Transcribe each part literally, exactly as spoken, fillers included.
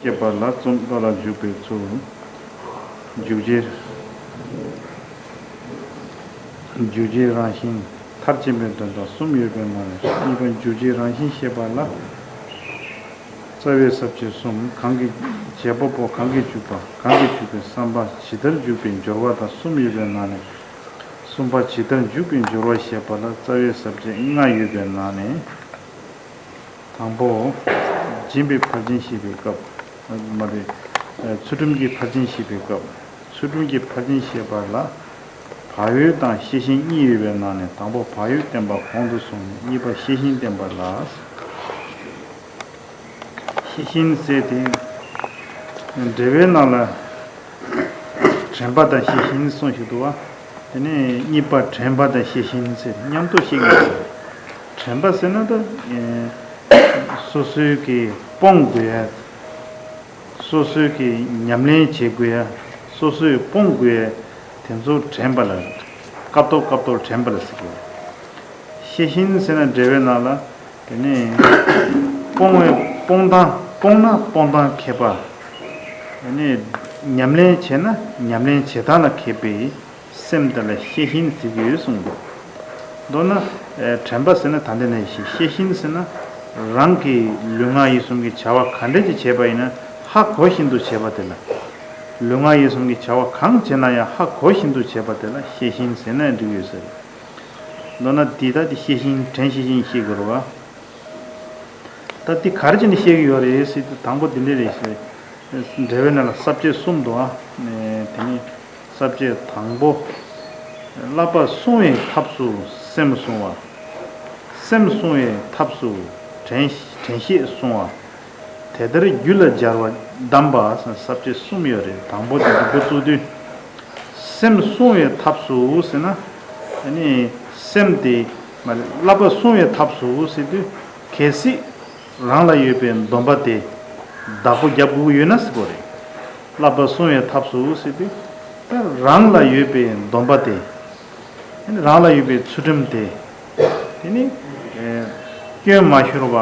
ཞེས་པ་ལ་རྩོམ་པ་ལ་འཇུག་པའི་ཚུལ། འཇུག་བྱེད། འཇུག་བྱེད་རང་བཞིན་མཐར་ཕྱིན་པའི་དོན་དག་གསུམ་ཡོད་པའི་ནང་ནས་གཉིས་པ་འཇུག་བྱེད་རང་བཞིན་ཞེས་པ་ལ། རྩ་བའི་ས་བཅད་གསུམ། གང་གིས་བྱེད་པ་པོ་གང་གིས་འཇུག་པ། གང་གིས་འཇུག་པའི་བསམ་པ་ཇི་ལྟར་འཇུག་པའི་སྦྱོར་བ་དང་གསུམ་ཡོད་པའི་ནང་ནས། གསུམ་པ་ཇི་ལྟར་འཇུག་པའི་སྦྱོར་བ་ཞེས་པ་ལ་རྩ་བའི་ས་བཅད་ལྔ་ཡོད་པའི་ནང་ནས། དང་པོ། སྦྱིན་པའི་ཕར་ཕྱིན་བཤད་པའི་སྐབས། མ་རེད། ཚུལ་ཁྲིམས་ཀྱི་ཕར་ཕྱིན་བཤད་པའི་སྐབས། ཚུལ་ཁྲིམས་ཀྱི་ཕར་ཕྱིན་བཤད་པ་ལ། བག་ཡོད་དང་ཤེས་བཞིན་གཉིས་ཡོད་པའི་ནང་ནས་དང་པོ་བག་ཡོད་བསྟན་པ་གོང་དུ་སོང་ནས་གཉིས་པ་ཤེས་བཞིན་བསྟན་པ་ལ། ཤེས་བཞིན་ཟེར་ཏེ། འགྲེལ་པའི་ནང་ལ། དྲན་པ་དང་ཤེས་བཞིན་གསུངས་ཤིག་འདུག་བ། དེ་ནས་གཉིས་པ་དྲན་པ་དང་ཤེས་བཞིན་ཟེར་མཉམ་དུ་ཤེས་ཀྱི་ཡོད། དྲན་པ་ཟེར་ན་ད། སོ་སོའི་གི་སྤོང་དགོས་ཡ། སོ་སོའི་གི་ཉམས་ལེན་བྱེད་དགོས་ཡ། སོ་སོས་སྤོང་དགོས་ཡ། དེ་ཚོ་དྲན་པ་ལ། སྐབས་ཐོག་སྐབས་ཐོག་དྲན་པ་ལ་ཟེར་གྱི་ཡོད། ཤེས་བཞིན་ཟེར་ན་འགྲེལ་པའི་ནང་ལ། དེ་ནས། སྤོང་བའི་སྤོང་སྟངས་སྤོང་ན་སྤོང་སྟངས་མཁས་པ། དེ་ནས། ཉམས་ལེན་བྱས་ན་ཉམས་ལེན་བྱེད་སྟངས་ལ་མཁས་པའི་སེམས་དེ་ལ་ཤེས་བཞིན་ཟེར་གྱི་ཡོད་གསུངས་འདུག་མདོར་ན། དྲན་པ་ཟེར་ན་ད་ལྟ་ནས་ཤེས་ཤེས་བཞིན་ཟེར་ན། རང་གི་ལུས་ངག་ཡིད་གསུམ་གྱི་བྱ་བ་ག་འདྲ་ཅིག་བྱས་པ་ཡིན་ན་ཧ་གོ་བཞིན་དུ་བྱས་པ་དེ་ལ། ལུས་ངག་ཡིད་གསུམ་གྱི་བྱ་བ་གང་བྱས་ན་ཡང་ཧ་གོ་བཞིན་དུ་བྱས་པ་དེ་ལ་ཤེས་བཞིན་ཟེར་ན་འགྲིག་ཡོད་ཟེར། མདོར་ན་འདི་ལྟ་སྟེ་ཤེས་བཞིན་དྲན་ཤེས་བཞིན་ཤེས་དགོས་རེད་བ། ད་འདི་ག་རེ་བྱས་ནས་ཤེས་ཀྱི་ཡོད་རེད་ཟེར་དུས་དང་པོ་འདི་འདྲ་རེད་ཟེར། འགྲེལ་པའི་ནང་ལ་ས་བཅད་གསུམ་འདུག་ཨ། དེ་ནི་ས་བཅད་དང་པོ། བསླབ་པ་བསྲུང་བའི་ཐབས་སུ་སེམས་བསྲུང་བ། སེམས་བསྲུང་བའི་ཐབས་སུ་དྲན་དྲན་ཤེས་བསྲུང་བ། དེ་ལྟར་རྒྱུད་ལ་སྦྱར་བ་གདམས་པ་ཟེར་ས་བཅད་གསུམ་ཡོད་རེད། དང་པོ་དེ་འདི་འགོ་བཙུགས་དུས། སེམས་བསྲུང་བའི་ཐབས་སུ་ཟེར་ན། ཨ་ནི་སེམས་དེ། མ་རེད། བསླབ་པ་བསྲུང་བའི་ཐབས་སུ་ཟེར་དུས། གལ་སྲིད་རང་ལ་ཡོད་པའི་སྡོམ་པ་དེ་བདག་པོ་རྒྱབ་དགོས་ཀྱི་ཡོད་ན་ཟེར་གྱི་རེད། བསླབ་པ་བསྲུང་བའི་ཐབས་སུ་ཟེར་དུས། ད་རང་ལ་ཡོད་པའི་སྡོམ་པ་དེ། རང་ལ་ཡོད་པའི་ཚུལ་ཁྲིམས་དེ། དེ་ནི། སྐྱོན་མ་ཤོར་བ་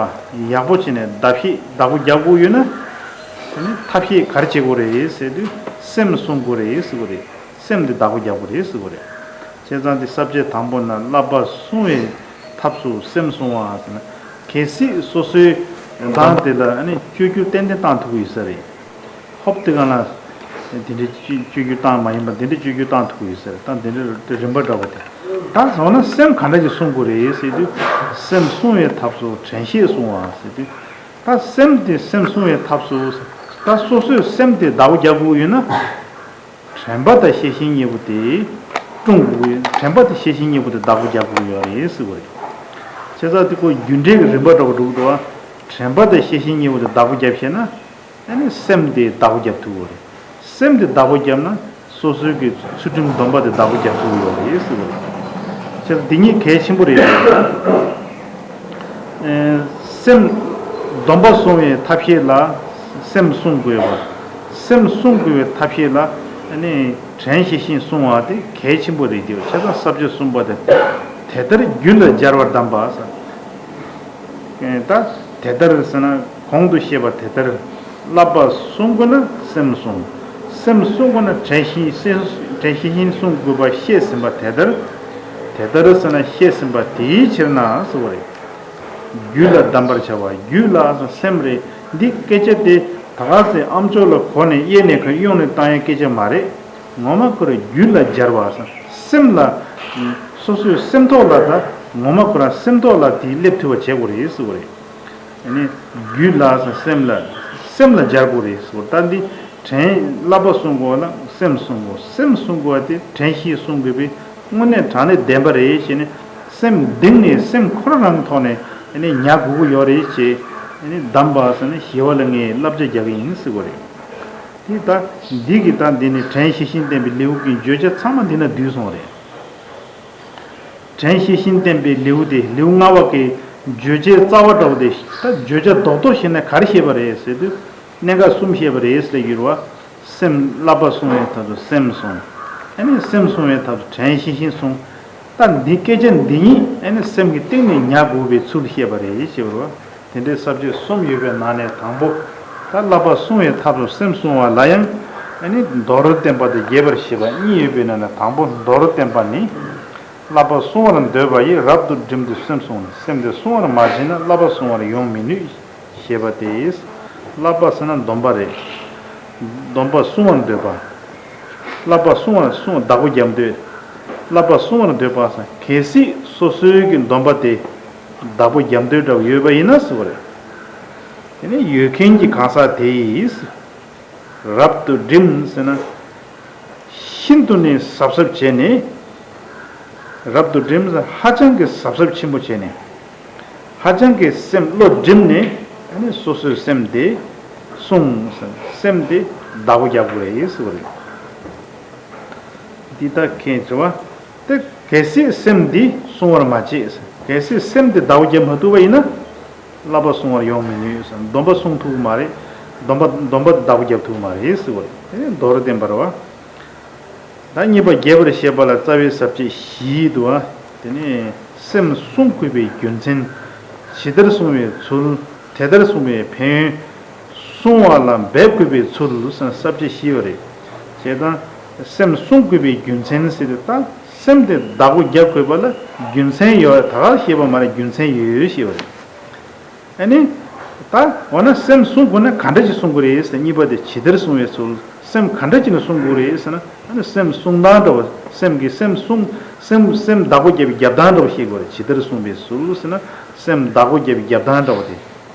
ཡག་པོ་བྱས་ནས་བདག་བཞེས་བདག་པོ་རྒྱག་དགོས་ཡོད་ན། དེ་ནི་ཐབས་ཤེས་ག་རེ་བྱེད་དགོས་རེད་ཟེར་དུས་སེམས་བསྲུང་དགོས་རེད་ཟེར་གྱི་རེད། སེམས་དེ་བདག་པོ་རྒྱག་དགོས་རེད་ཟེར་གྱི་རེད། བྱས་ཙང་དེ་ས་བཅད་དང་པོ་ན་བསླབ་པ་བསྲུང་བའི་ཐབས་སུ་སེམས་བསྲུང་བ་ཟེར་ན། གལ་སྲིད་སོ་སོའི་སྟངས་དེ་ལ་ཨ་ནི་བཅོས་བསྒྱུར་ཏན་ཏན་བཏང་ཐུབ་ཀྱི་ཡོད་ས་རེད། ཧོབ་དེ་ག་ལ། དེ་འདྲའི་བཅོས་བཅོས་བསྒྱུར་བཏང་མ་ཡིན་པ་དེ་འདྲའི་བཅོས་བསྒྱུར་བཏང་ཐུབ་ཀྱི་ཡོད་ཟེར། ད་འདི་འདྲའི་རིམ་པ་འདྲ་བོ་དེ། ད་འོ་ན་སེམས་ག་འདྲ་ཞིག་བསྲུང་དགོས་རེད་ཟེར་དུས། སེམས་བསྲུང་བའི་ཐབས་སུ་དྲན་ཤེས་བསྲུང་བ་ཟེར་དུས། ད་སེམས་དེ་སེམས་བསྲུང་བའི་ཐབས་སུ། ད་སོ་སོས་སེམས་དེ་བདག་པོ་རྒྱག་དགོས་ཡོད་ན། དྲན་པ་དང་ཤེས་བཞིན་གཉིས་པོ་དེ་བསྲུང་དགོས་ཡོད། དྲན་པ་དང་ཤེས་བཞིན་གཉིས་པོ་དེ་བདག་པོ་རྒྱག་དགོས་ཡོད་རེད་ཟེར་བ་རེད། བྱས་ཙང་དེ་ཁོ་རྒྱུ་འབྲས་ཀྱི་རིམ་པ་འདྲ་བོ་འགྲོ་གི་འདུག་བ། དྲན་པ་དང་ཤེས་བཞིན་གཉིས་པོ་དེ་བདག་པོ་རྒྱབ་ཤེས་ན། ཨ་ནི་སེམས་དེ་བདག་པོ་རྒྱབ་ཐུབ་ཀྱི་རེད། སེམས་དེ་བདག་པོ་རྒྱབ་ན་སོ་སོའི་གི་ཚུལ་ཁྲིམས་སྡོམ་པ་དེ་བདག་པོ་རྒྱབ་ཐུབ་ཀྱི་ཡོད་རེད་ཟེར་བ་རེད། བྱས་ཙང་འདི་གཉིས་གལ་ཆེན་པོ་རེད། ཨེ། སེམས། སྡོམ་པ་བསྲུང་བའི་ཐབས་ཤེས་ལ་སེམས་བསྲུང་དགོས་པ། སེམས་བསྲུང་དགོས་པའི་ཐབས་ཤེས་ལ་ཨ་ནི་དྲན་ཤེས་བཞིན་བསྲུང་བ་དེ་གལ་ཆེན་པོ་རེད་ཅེས། བྱས་ཙང་ས་བཅད་གསུམ་པ་དེ། དེ་ལྟར་རྒྱུད་ལ་སྦྱར་བར་གདམས་པ་ཟེར། ད་དེ་ལྟར་ཟེར་ན་གོང་དུ་བཤད་པ་དེ་ལྟར་བསླབ་པ་བསྲུང་དགོས་ན་སེམས་བསྲུང་། སེམས་བསྲུང་དགོས་ན་དྲན་ཤེས་དྲན་ཤེས་བཞིན་བསྲུང་དགོས་པ་བཤད་ཟིན་པ་དེ་ལྟར། དེ་ལྟར་ཟེར་ན་བཤད་ཟིན་པ་དེའི་ཕྱིར་ན་ཟེར་བ་རེད། རྒྱུད་ལ་གདམས་པར་བྱ་བ། རྒྱུད་ལ་ཟེར་སེམས་རེད། འདི་སྐད་ཆ་དེ་ད་ག་སེ་ཨམ་ཅོག་ལ་གོ་ནས་གཡས་ནས་གོ་གཡོན་ནས་བཏང་ཡ་སྐད་ཆ་མ་རེད། ངོ་མ་ཁོ་རང་རྒྱུད་ལ་སྦྱར་བ་ཟེར་སེམས་ལ། སོ་སོའི་སེམས་ཐོག་ལ་ད་ངོ་མ་ཁོ་རང་སེམས་ཐོག་ལ་དེ་སླེབས་ཐུབ་པ་བྱེད་དགོས་རེད་ཟེར་བ་རེད། ཨ་ནི་རྒྱུད་ལ་ཟེར་སེམས་ལ། སེམས་ལ་སྦྱར་དགོས་རེད་ཟེར་བ། ད་འདི་དྲན་བསླབ་པ་བསྲུང་དགོས་ན་སེམས་བསྲུང་དགོས། སེམས་བསྲུང་དགོས་པ་དེ་དྲན་ཤེས་བསྲུང་དགོས་པའི་དངོས་གནས་དྲང་གནས་བདེན་པ་རེད་ཞེས་ནས་སེམས་གཏིང་ནས་སེམས་ཁོ་རང་རང་ཐོག་ནས་ཨ་ནི་ཉར་དགོས་ཀྱི་ཡོད་རེད་ཅེས་ཨ་ནི་གདམས་པ་ཟེར་ནས་ཞི་བ་ལྷ་ངས་བསླབ་བྱ་རྒྱག་གི་ཡིན་ཟེར་བ་རེད། དེ་ལྟ། འདི་གི་ལྟ་འདི་ནི་དྲན་ཤེས་བཞིན་བསྟེན་པའི་ལེའུ་གི་བརྗོད་བྱ་ཚང་མ་འདི་ན་འདུས་སོང་བ་རེད། དྲན་ཤེས་བཞིན་བསྟེན་པའི་ལེའུ་དེ་ལེའུ་ལྔ་པ་གི་བརྗོད་བྱའི་རྩ་བ་འདྲ་བོ་དེ་ད་བརྗོད་བྱ་རྡོག་རྡོག་བཤད་ན་ག་རེ་བཤད་པ་རེད་ཟེར་དུས་གནད་འགག་གསུམ་བཤད་པ་རེད་ཟེར་ཡོད་རེད་བ། སེམས་བསླབ་པ་བསྲུང་བའི་ཐབས་སུ་སེམས་བསྲུང་། ཨ་ནི་སེམས་བསྲུང་བའི་ཐབས་སུ་དྲན་ཤེས་བཞིན་བསྲུང་། ད་འདི་སྐད་ཆ་འདི་ཉིད་ཨ་ནི་སེམས་ཀྱི་གཏིང་ནས་ཉར་དགོས་པའི་ཚུལ་བཤད་པ་རེད་ཞེས་པ་རེད་བ། དེ་འདྲའི་ས་བཅད་གསུམ་ཡོད་པའི་ནང་ནས་དང་པོ། ད་ བསླབ་པ་བསྲུང་བའི་ཐབས་སུ་སེམས་བསྲུང་བ་ལ་ཡང་། ཨ་ནི་མདོར་བསྟན་པ་དང་རྒྱས་པར་བཤད་པ་གཉིས་ཡོད་པའི་ནང་ནས་དང་པོ་མདོར་བསྟན་པ་ནི། བསླབ་པ་བསྲུང་བར་འདོད་པ་ཡིས། རབ་ཏུ་བསྒྲིམས་ཏེ་སེམས་བསྲུང་ནས། སེམས་དེ་བསྲུང་བར་མ་བྱས་ན། བསླབ་པ་བསྲུང་བར་ཡོང་མི་ནུས། ཞེས་པ་སྟེ། བསླབ་པ་ཟེར་ན་སྡོམ་པ་རེད། སྡོམ་པ་བསྲུང་བར་འདོད་པ། བསླབ་པ་བསྲུང་བར་བསྲུང་བདག་པོ་རྒྱབ་འདོད། བསླབ་པ་བསྲུང་བར་འདོད་པ་ཟེར་གལ་སྲིད་སོ་སོའི་གི་སྡོམ་པ་དེ་བདག་པོ་རྒྱབ་འདོད་འདྲ་བོ་ཡོད་པ་ཡིན་ན་ཟེར་བ་རེད། དེ་ནི་ཡོད་མཁན་གྱི་གང་ཟག་དེ་ཡིས། རབ་ཏུ་བསྒྲིམས་ཟེར་ན། ཤིན་ཏུ་ནས་གཟབ་གཟབ་བྱས་ནས། རབ་ཏུ་བསྒྲིམས་ཟེར་ཧ་ཅང་གི་གཟབ་གཟབ་ཆེན་པོ་བྱས་ནས། ཧ་ཅང་གི་སེམས་བློ་བསྒྲིམས་ནས། ཨ་ནི་སོ་སོའི་སེམས་དེ་བསྲུང་ཟེར། སེམས་དེ་བདག་པོ་རྒྱག་དགོས་རེད་ཟེར་བ་རེད། འདི་ལྟར་མཁྱེན་དྲི་བ། དེ་གལ་སྲིད་སེམས་འདི་བསྲུང་བར་མ་བྱས། གལ་སྲིད་སེམས་འདི་བདག་པོ་རྒྱབ་མ་ཐུབ་པ་ཡིན་ན། བསླབ་པ་བསྲུང་བར་ཡོང་མི་ནུས། སྡོམ་པ་བསྲུང་ཐུབ་ཀྱི་མ་རེད། སྡོམ་པ་སྡོམ་པ་བདག་པོ་རྒྱབ་ཐུབ་ཀྱི་མ་རེད་ཟེར་བ་རེད། དེ་ནི་མདོར་བསྟན་པ་རེད་བ། ད་གཉིས་པ་རྒྱས་པར་བཤད་པ་ལ་རྩ་བའི་ཟབ་ཆོས་བཞི་འདུག་བ། དེ་ནི་སེམས་བསྲུང་དགོས་པའི་རྒྱུ་མཚན། ཇི་ལྟར་བསྲུང་བའི་ཚུལ། དེ་ལྟར་བསྲུང་བའི་ཕན་ཡོན། བསྲུང་བ་ལ་འབད་དགོས་པའི་ཚུལ་ཟེར་ཟབ་ཆོས་བཞི་ཡོད་རེད། བྱས་ཙང་སེམས་བསྲུང་དགོས་པའི་རྒྱུ་མཚན་ཟེར་དུས། ད་སེམས་དེ་བདག་པོ་རྒྱབ་དགོས་པ་ལ་རྒྱུ་མཚན་ཡོད། ད་ག་ཤེས་པ་མ་རེད། རྒྱུ་མཚན་ཡོད་ཡོད་ཤེས་པ་རེད། ཨ་ནི། ད་འོ་ན་སེམས་བསྲུང་དགོས་ན་ག་འདྲ་ཞིག་བསྲུང་དགོས་རེད་ཟེར། གཉིས་པ་དེ་ཇི་ལྟར་བསྲུང་བའི་ཚུལ། སེམས་ག་འདྲ་ཅིག་ནས་བསྲུང་དགོས་རེད་ཟེར་ན། ཨ་ནི་སེམས་བསྲུང་སྟངས་འདྲ་བོ། སེམས་ཀྱི་སེམས་བསྲུང་། སེམས་སེམས་བདག་པོ་རྒྱབ་པའི་རྒྱབ་སྟངས་འདྲ་བོ་ཤེས་དགོས་རེད། ཇི་ལྟར་བསྲུང་བའི་ཚུལ་ཟེར་ན། སེམས་བདག་པོ་རྒྱབ་པའི་རྒྱབ་སྟངས་འདྲ་བོ་དེ།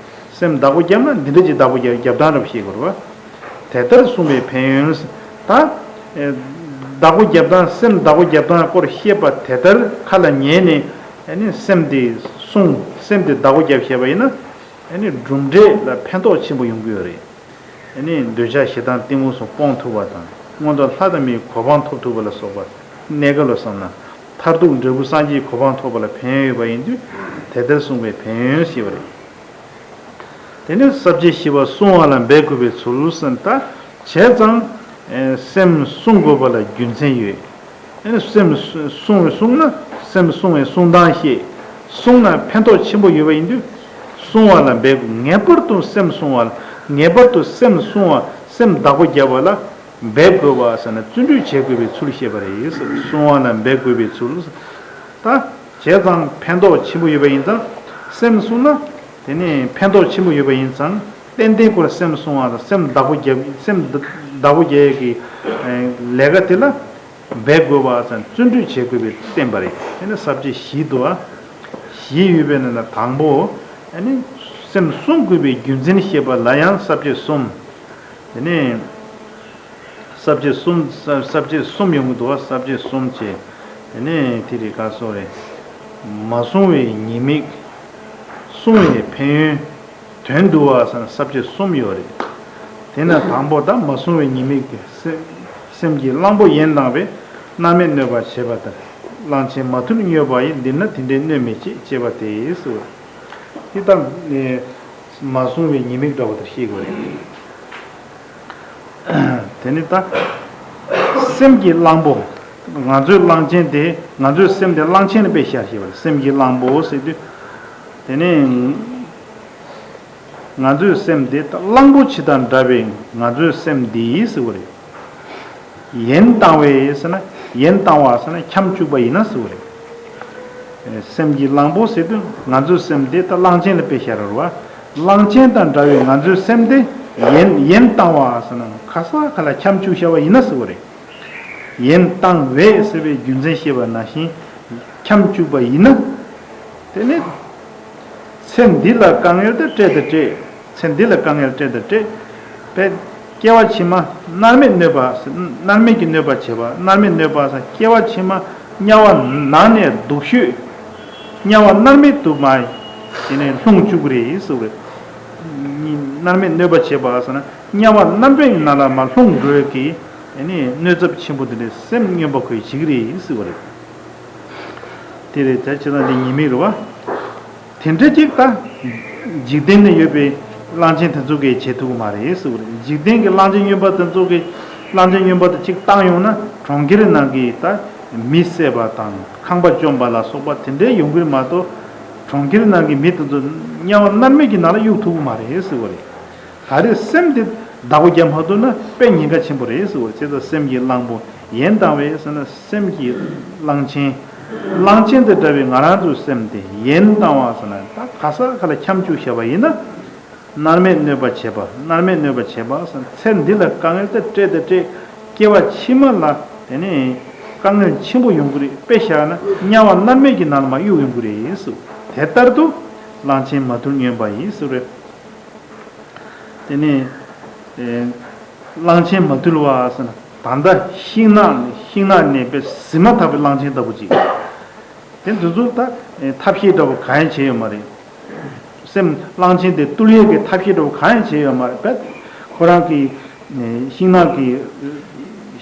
སེམས་བདག་པོ་བརྒྱབ་ན་འདི་འདྲ་ཅིག་བདག་པོ་བརྒྱབ་རྒྱབ་སྟངས་འདྲ་པོ་ཤེས་དགོས་རེད་བ། དེ་ལྟར་བསྲུང་བའི་ཕན་ཡོན། ད། ཨེ། བདག་པོ་བརྒྱབ་སྟངས། སེམས་བདག་པོ་བརྒྱབ་སྟངས་སྐོར་བཤད་པ་དེ་ལྟར་ཁ་ལ་ཉན་ནས། ཨ་ནི་སེམས་དེ་བསྲུང་། སེམས་དེ་བདག་པོ་བརྒྱབ་བྱས་པ་ཡིན་ན། ཨ་ནི་གྲུབ་འབྲས་ལ་ཕན་ཐོགས་ཆེན་པོ་ཡོང་གི་ཡོད་རེད། ཨ་ནི་འདོད་ཆགས་ཞེ་སྡང་གཏི་མུག་སོགས་སྤོང་ཐུབ་པ་དང་། མངོན་མཐོ་ལྷ་དང་མིའི་གོ་འཕང་ཐོབ་ཐུབ་པ་ལ་སོགས་པ་གནས་སྐབས་ལ་བསམ་ན། མཐར་ཐུག་འབྲས་བུ་སངས་རྒྱས་ཀྱི་གོ་འཕང་ཐོབ་པ་ལ་ཕན་ཡོན་ཡོད་པ་ཡིན་དུས། དེ་ལྟར་བསྲུང་བའི་ཕན་ཡོན་ཞེས་པ་རེད། དེ་ནས་ཟབ་ཆོས་བཞི་པ་བསྲུང་བ་ལ་འབད་དགོས་པའི་ཚུལ་ཟེར། ད་བྱས་ཙང་། ཨེ། སེམས་བསྲུང་དགོས་པ་ལ་རྒྱུ་མཚན་ཡོད། ཨེ། སེམས་བསྲུང་བསྲུང་ན་སེམས་བསྲུང་བའི་བསྲུང་སྟངས་ཤེས། བསྲུང་ན་ཕན་ཐོགས་ཆེན་པོ་ཡོད་པ་ཡིན་དུས། བསྲུང་བ་ལ་འབད་དགོས། ངེས་པར་དུ་སེམས་བསྲུང་བ་ལ། ངེས་པར་དུ་སེམས་བསྲུང་བ། སེམས་བདག་པོ་རྒྱབ་པ་ལ་འབད་དགོས་པ་ཟེར་ན། བརྩོན་འགྲུས་བྱེད་དགོས་པའི་ཚུལ་བཤད་པ་རེད། བསྲུང་བ་ལ་འབད་དགོས་པའི་ཚུལ། ད་བྱས་ཙང་ཕན་ཐོགས་ཆེན་པོ་ཡོད་པ་ཡིན་ཙང་། སེམས་བསྲུང་ན་དེ་ནི་ཕན་ཐོགས་ཆེན་པོ་ཡོད་པ་ཡིན་ཙང་། ཏན་ཏན་ཁོ་རང་སེམས་བསྲུང་བ་དང་། སེམས་བདག་པོ་རྒྱབ། སེམས་བདག་པོ་རྒྱག་ཡས་ཀྱི་ལས་ཀ་དེ་ལ་འབད་དགོས་པ་ཙམ་བརྩོན་འགྲུས་བྱེད་དགོས་པའི་བསྟན་པ་རེད། དེ་ནི་ཟབ་ཆོས་བཞི་འདུག་བ། བཞི་ཡོད་པའི་ནང་ན་དང་པོ། ཨ་ནི་སེམས་བསྲུང་དགོས་པའི་རྒྱུ་མཚན་བཤད་པ་ལ་ཡང་ཟབ་ཆོས་གསུམ། དེ་ནི། ཟབ་ཆོས་གསུམ། ཟབ་ཟབ་ཆོས་གསུམ་ཡོང་གི་འདུག་བ། ཟབ་ཆོས་གསུམ་བྱས། དེ་ནས་དེ་རིགས་ག་སོགས་རེད། མ་བསྲུང་བའི་ཉེས་དམིགས། བསྲུང་བའི་ཕན་ཡོན། དོན་བསྡུ་བ་ཟེར་ན་ཟབ་ཆོས་གསུམ་ཡོད་རེད། དེ་ན་དང་པོ་ད་མ་བསྲུང་བའི་ཉེས་དམིགས་དེ། སེམས་སེམས་ཀྱི་གླང་པོ་ཡན་བཏང་བས། མནར་མེད་གནོད་པར་བྱེད་པ་ལྟར། གླང་ཆེན་མ་ཐུལ་སྨྱོས་པ་ཡིས། འདིར་ན་དེ་འདྲའི་གནོད་མི་བྱེད། ཅེས་པ་དེ་ཟེར་བ། དེ་ལྟར་མ་བསྲུང་བའི་ཉེས་དམིགས་འདྲ་བོ་དེ་ཤེས་དགོས་རེད། དེ་ནི་ད་སེམས་ཀྱི་གླང་པོ། ང་ཚོའི་གླང་ཆེན་དེ། ང་ཚོའི་སེམས་དེ་གླང་ཆེན་ལ་དཔེ་བཞག་ཞེས་པ་རེད། སེམས་ཀྱི་གླང་པོ་ཟེར་དུས། དེ་ནི་ང་ཚོའི་སེམས་དེ་ད་གླང་པོ་ཆེ་དང་འདྲ་བའི་ང་ཚོའི་སེམས་འདི་ཟེར་བ་རེད། ཡན་བཏང་བས་ཟེར་ན། ཡན་བཏང་བ་ཟེར་ན་ཁྱམས་བཅུག་པ་ཡིན་ན་ཟེར་བ་རེད། སེམས་ཀྱི་གླང་པོ་ཟེར་དུས་ང་ཚོའི་སེམས་དེ་ད་གླང་ཆེན་ལ་དཔེ་བཞག་རེད་བ། གླང་ཆེན་དང་འདྲ་བའི་ང་ཚོའི་སེམས་དེ་ཡན་ཡན་བཏང་བ་ཟེར་ན་ག་ས་ག་ལ་ཁྱམས་བཅུག་བཞག་པ་ཡིན་ན་ཟེར་བ་རེད། ཡན་བཏང་བས་ཟེར་བའི་རྒྱུ་མཚན་བཤད་པ་ནང་བཞིན་ཁྱམས་བཅུག་པ་ཡིན་ན། དེ་ནི། ཚེ་འདི་ལ་དཀའ་ངལ་དེ་སྤྲད་དང་སྤྲད། ཚེ་འདི་ལ་དཀའ་ངལ་སྤྲད་དང་སྤྲད། པས། སྐྱེ་བ་ཕྱི་མ་མནར་མེད་གནོད་པ། མནར་མེད་ཀྱི་གནོད་པ་བྱེད་པ། མནར་མེད་གནོད་པ་ཟེར་སྐྱེ་བ་ཕྱི་མ་དམྱལ་བ་ནང་ནས་སྡུག་ཤོས། དམྱལ་བ་མནར་མེད་དུ་མ། དེ་ནས་ལྷུང་བཅུག་གི་རེད་ཟེར་བ་རེད། མནར་མེད་གནོད་པ་བྱེད་པ་ཟེར་ན་དམྱལ་བ་མནར་མེད་ནང་ལ་མར་ལྷུང་འགྲོ་ཡས་ཀྱི། དེ་ནས་གནོད་ཚབས་ཆེན་པོ་དེ་འདྲའི་སེམས་སྨྱོན་པ་ཁོས་བྱེད་ཀྱི་རེད་ཟེར་བ་རེད། དེ་རེད། ད་བྱས་ཙང་འདི་ཉེས་དམིགས་རེད་བ། དེ་འདྲ་ཅིག་ད། འཇིག་རྟེན་ན་ཡོད་པའི་གླང་ཆེན་དེ་ཚོ་གིས་བྱེད་ཐུབ་ཀྱི་མ་རེད་ཟེར་བ་རེད། འཇིག་རྟེན་གྱི་གླང་ཆེན་སྨྱོན་པ་དེ་ཚོ་གིས། གླང་ཆེན་སྨྱོན་པ་དེ་གཅིག་བཏང་ཡོང་ན་གྲོང་ཁྱེར་ནང་གི་ད་མི་བསད་པ་དང་ཁང་པ་བཅོམ་པ་ལ་སོགས་པ་དེ་འདྲའི་ཡོང་གི་རེད་མ་གཏོགས། གྲོང་ཁྱེར་ནང་གི་མི་དེ་ཚོ་དམྱལ་བ་མནར་མེད་ཀྱི་ནང་ལ་གཡུག་ཐུབ་ཀྱི་མ་རེད་ཟེར་བ་རེད། ད་རེས་སེམས་དེ་བདག་པོ་རྒྱབ་མ་ཐུབ་ན་དཔེ་ཉེན་ཁ་ཆེན་པོ་རེད་ཟེར་བ། བྱས་ཙང་སེམས་ཀྱི་གླང་པོ་ཡན་བཏང་བས་ཟེར་ན། སེམས་ཀྱི་གླང་ཆེན། གླང་ཆེན་དེ་འདྲ་བའི་ང་རང་ཚོའི་སེམས་དེ་ཡན་བཏང་བ་ཟེར་ན། ད་ག་ས་ག་ལ་འཁྱམ་བཅུག་བཞག་པ་ཡིན་ན། མནར་མེད་གནོད་པ་བྱེད་པ། མནར་མེད་གནོད་པ་བྱེད་པ་ཟེར་ན། ཚེ་འདི་ལ་དཀའ་ངལ་དེ་སྤྲད་དེ་སྤྲད། སྐྱེ་བ་ཕྱི་མ་ལ་དེ་ནི་དཀའ་ངལ་ཆེན་པོ་ཡོང་གི་རེད། དཔེ་བཞག་ན་དམྱལ་བ་མནར་མེད་ཀྱི་ནང་ལ་མར་གཡུག་ཡོང་གི་རེད་ཟེར། དེ་ལྟར་དུ་གླང་ཆེན་མ་ཐུལ་སྨྱོན་པ་ཡིས་ཟེར་རེད། དེ་ནས་ཨེ་གླང་ཆེན་མ་ཐུལ་བ་ཟེར་ན། ད་ལྟ་ཤིང་ནགས་ནས་ཤིང་ནགས་ནས་དཔེ་ཟིན་མ་ཐག་པའི་གླང་ཆེན་ལྟ་བུ་ཅིག། དེ་འདི་ཚོ་ད་ཨེ་ཐབས་ཤེས་འདྲ་བོ་གང་ཡང་བྱས་ཡོད་མ་རེད། སེམས་གླང་ཆེན་དེ་བཏུལ་ཡས་ཀྱི་ཐབས་ཤེས་འདྲ་བོ་གང་ཡང་བྱས་ཡོད་མ་རེད། དཔེ་ཁོ་རང་གི་ཨེ་ཤིང་ནགས་ཀྱི་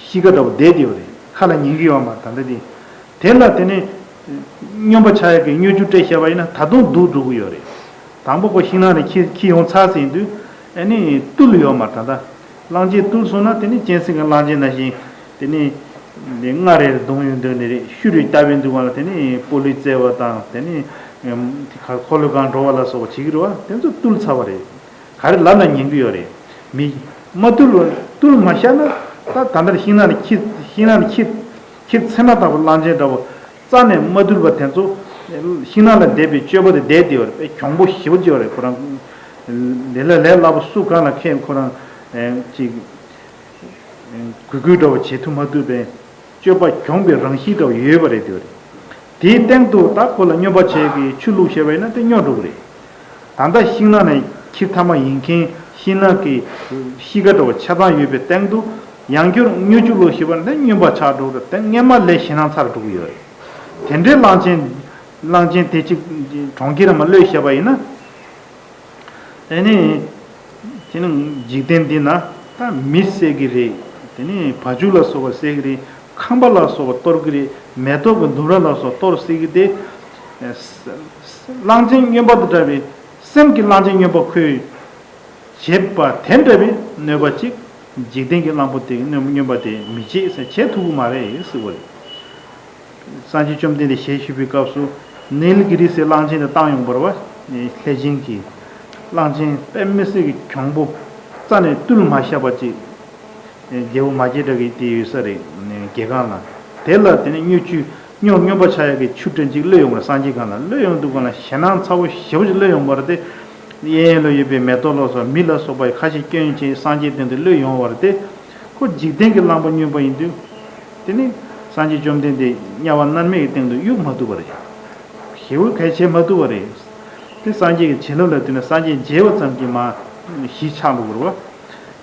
ཤིང་ཁ་འདྲ་བོ་བསྡད་དེ་ཡོད་རེད། ཁ་ལ་ཉན་གྱི་ཡོད་མ་རེད། ད་ལྟ་དེ། དེ་ལ་དེ་ནས་སྨྱོན་པ་ཆགས་ཡག་གི་སྨྱོ་རྒྱུ་སྤྲད་བཞག་པ་ཡིན་ན་ད་དུང་སྡུག་འགྲོ་གི་ཡོད་རེད། དང་པོ་ཁོ་ཤིང་ནགས་ནས་འཁྱེར་འཁྱེར་ཡོང་ཚར་ཟིན་དུས། ཨ་ནི་བཏུལ་ཡོད་མ་རེད། ད་ལྟ་གླང་ཆེན་བཏུལ་སོང་ན་དེ་ནི་གཅན་གཟན་གྱི་གླང་ཆེན་ནང་བཞིན་དེ་ནི་ལྔ་རེར་བརྡུངས་ཡོང་དུས་ནི་རེད། ཤུ་རེ་བཏབ་ཡོང་དུས་སྒང་ལ་དེ་ནི་སྤོ་ལོ་རྩེ་བ་དང་། དེ་ནི་ཁ་འཁོར་ལོ་སྒང་འགྲོ་བ་ལ་སོགས་པ་བྱེད་ཀྱི་རེད་བ། དེ་ཚོ་བཏུལ་ཚར་བ་རེད། ག་རེ་ལབ་ན་ཉན་གྱི་ཡོད་རེད། མི་མ་བཏུལ་བ། བཏུལ་མ་བཞག་ན་ད་ད་ལྟར་ཤིང་ནགས་ནས་འཁྱེར་ཤིང་ནགས་ནས་འཁྱེར་འཁྱེར་ཚར་མ་ཐག་པའི་གླང་ཆེན་འདྲ་བོ་རྩ་ནས་མ་བཏུལ་བ་དེ་ཚོ་ཤིང་ནགས་ལ་བསྡད་པའི་སྤྱོད་པ་དེ་བསྡད་དེ་ཡོད་རེད། དཔེ་གྱོང་པོ་ཞེ་པོ་ཅིག་ཡོད་རེད། ཁོ་རང་འདི་ལས་ལས་སླ་པོ་སུ་གང་ལ་མཁས། ཁོ་རང་ཅིག་གུས་གུས་འདྲ་བོ་བྱེད་ཐུབ་མ་ཐུབ་པའི་སྤྱོད་པ་གྱོང་པའི་རང་བཞིན་འདྲ་བོ་ཡོད་པ་རེད་དེ་རེད། དེའི་སྟེང་དུ་ད་ཁོ་ལ་སྨྱོན་པ་བྱེད་ཀྱི་ཆུ་བླུགས་བྱས་པ་ཡིན་ན་དེ་སྨྱོ་འགྲོ་གི་རེད། ད་ལྟ་ཤིང་ནགས་ནས་འཁྱེར་ཐབས་མ་ཡིན་མཁན་ཤིང་ནགས་ཀྱི་ཤིང་ཁ་འདྲ་བོ་ཆ་ཚང་ཡོད་པའི་སྟེང་དུ་ཡང་བསྐྱར་སྨྱོ་ཆུ་བླུགས་བྱས་པ་ཡིན་ན་དེ་སྨྱོན་པ་ཆགས་འགྲོ་གི་རེད། དེ་སྔས་མ་ལས་ཞེད་སྣང་ཚ་རུ་འགྲོ་གི་ཡོད་རེད། དེ་འདྲའི་གླང་ཆེན་གླང་ཆེན་དེ་གཅིག་གྲོང་ཁྱེར་མར་གློད་བྱས་པ་ཡིན་ན། དེ་ནས་དེ་ནས་འཇིག་རྟེན་འདི་ན་ད་མི་བསད་ཀྱི་རེད། དེ་ནས་བ་ཕྱུགས་ལ་སོགས་པ་བསད་ཀྱི་རེད། ཁང་པ་ལ་སོགས་པ་གཏོར་གྱི་རེད། མེ་ཏོག་གི་ལྡུམ་ར་ལ་སོགས་གཏོར་བསད་ཀྱི་དེ། གླང་ཆེན་སྨྱོན་པ་དང་འདྲ་བའི་སེམས་ཀྱི་གླང་ཆེན་སྨྱོན་པ་ཁོས་བྱེད་པ་དེ་འདྲ་བའི་གནོད་པ་ཅིག་འཇིག་རྟེན་གྱི་གླང་པོ་དེ་གི་སྨྱོན་པ་དེ་མི་བྱེད་ཟེར། བྱེད་ཐུབ་ཀྱི་མ་རེད་ཟེར་བ་རེད། སངས་རྒྱས་བཅོམ་ལྡན་འདས་ཞལ་བཞུགས་པའི་སྐབས་སུ་ནིལ་གི་རི་ཟེར་གླང་ཆེན་དེ་བཏང་ཡོང་བ་རེད་བ། ལྷས་བྱིན་གྱིས་གླང་ཆེན་དཔེ་མི་སྲིད་ཀྱི་གྱོང་པོ་རྩ་ནས་བཏུལ་མ་བཞག་པ་ཅིག་རྒྱལ་པོ་མ་སྐྱེས་དགྲ་གི་དེ་ཡོད་ས་རེད། དགེ་སྒང་ལ། དེ་ལ་དེ་ནས་སྨྱོ་ཆུ་སྨྱོ་སྨྱོན་པ་ཆགས་ཡག་གི་ཆུ་ཕྲན་ཅིག་གློད་ཡོང་བ་རེད། སངས་རྒྱས་སྒང་ལ་གློད་ཡོང་དུས་སྒང་ལ་ཞེད་སྣང་ཚ་བོ་ཞེ་པོ་ཅིག་གློད་ཡོང་བ་རེད་དེ། གཡས་གཡོན་ལ་ཡོད་པའི་མེ་ཏོག་ལ་སོགས་མི་ལ་སོགས་པ་ཁ་ཞིག་སྐྱོན་ཅིག་སངས་རྒྱས་སྟེང་དུ་གློད་ཡོང་བ་རེད་དེ། ཁོ་འཇིག་རྟེན་གྱི་གླང་པོ་སྨྱོན་པ་ཡིན་དུས། དེ་ནི་སངས་རྒྱས་བཅོམ་ལྡན་འདས་དམྱལ་བ་མནར་མེད་ཀྱི་སྟེང་དུ་གཡུག་མ་ཐུབ་པ་རེད། ཞེ་པོ་གལ་ཆེ་མ་ཐུབ་པ་རེད། དེ་སངས་རྒྱས་ཀྱི་བྱིན་རླབས་ལ་བརྟེན་ནས་སངས་རྒྱས་མཇལ་བ་ཙམ་གྱིས་མ་གཞི་ཆགས་འགྲོ་གི་རེད་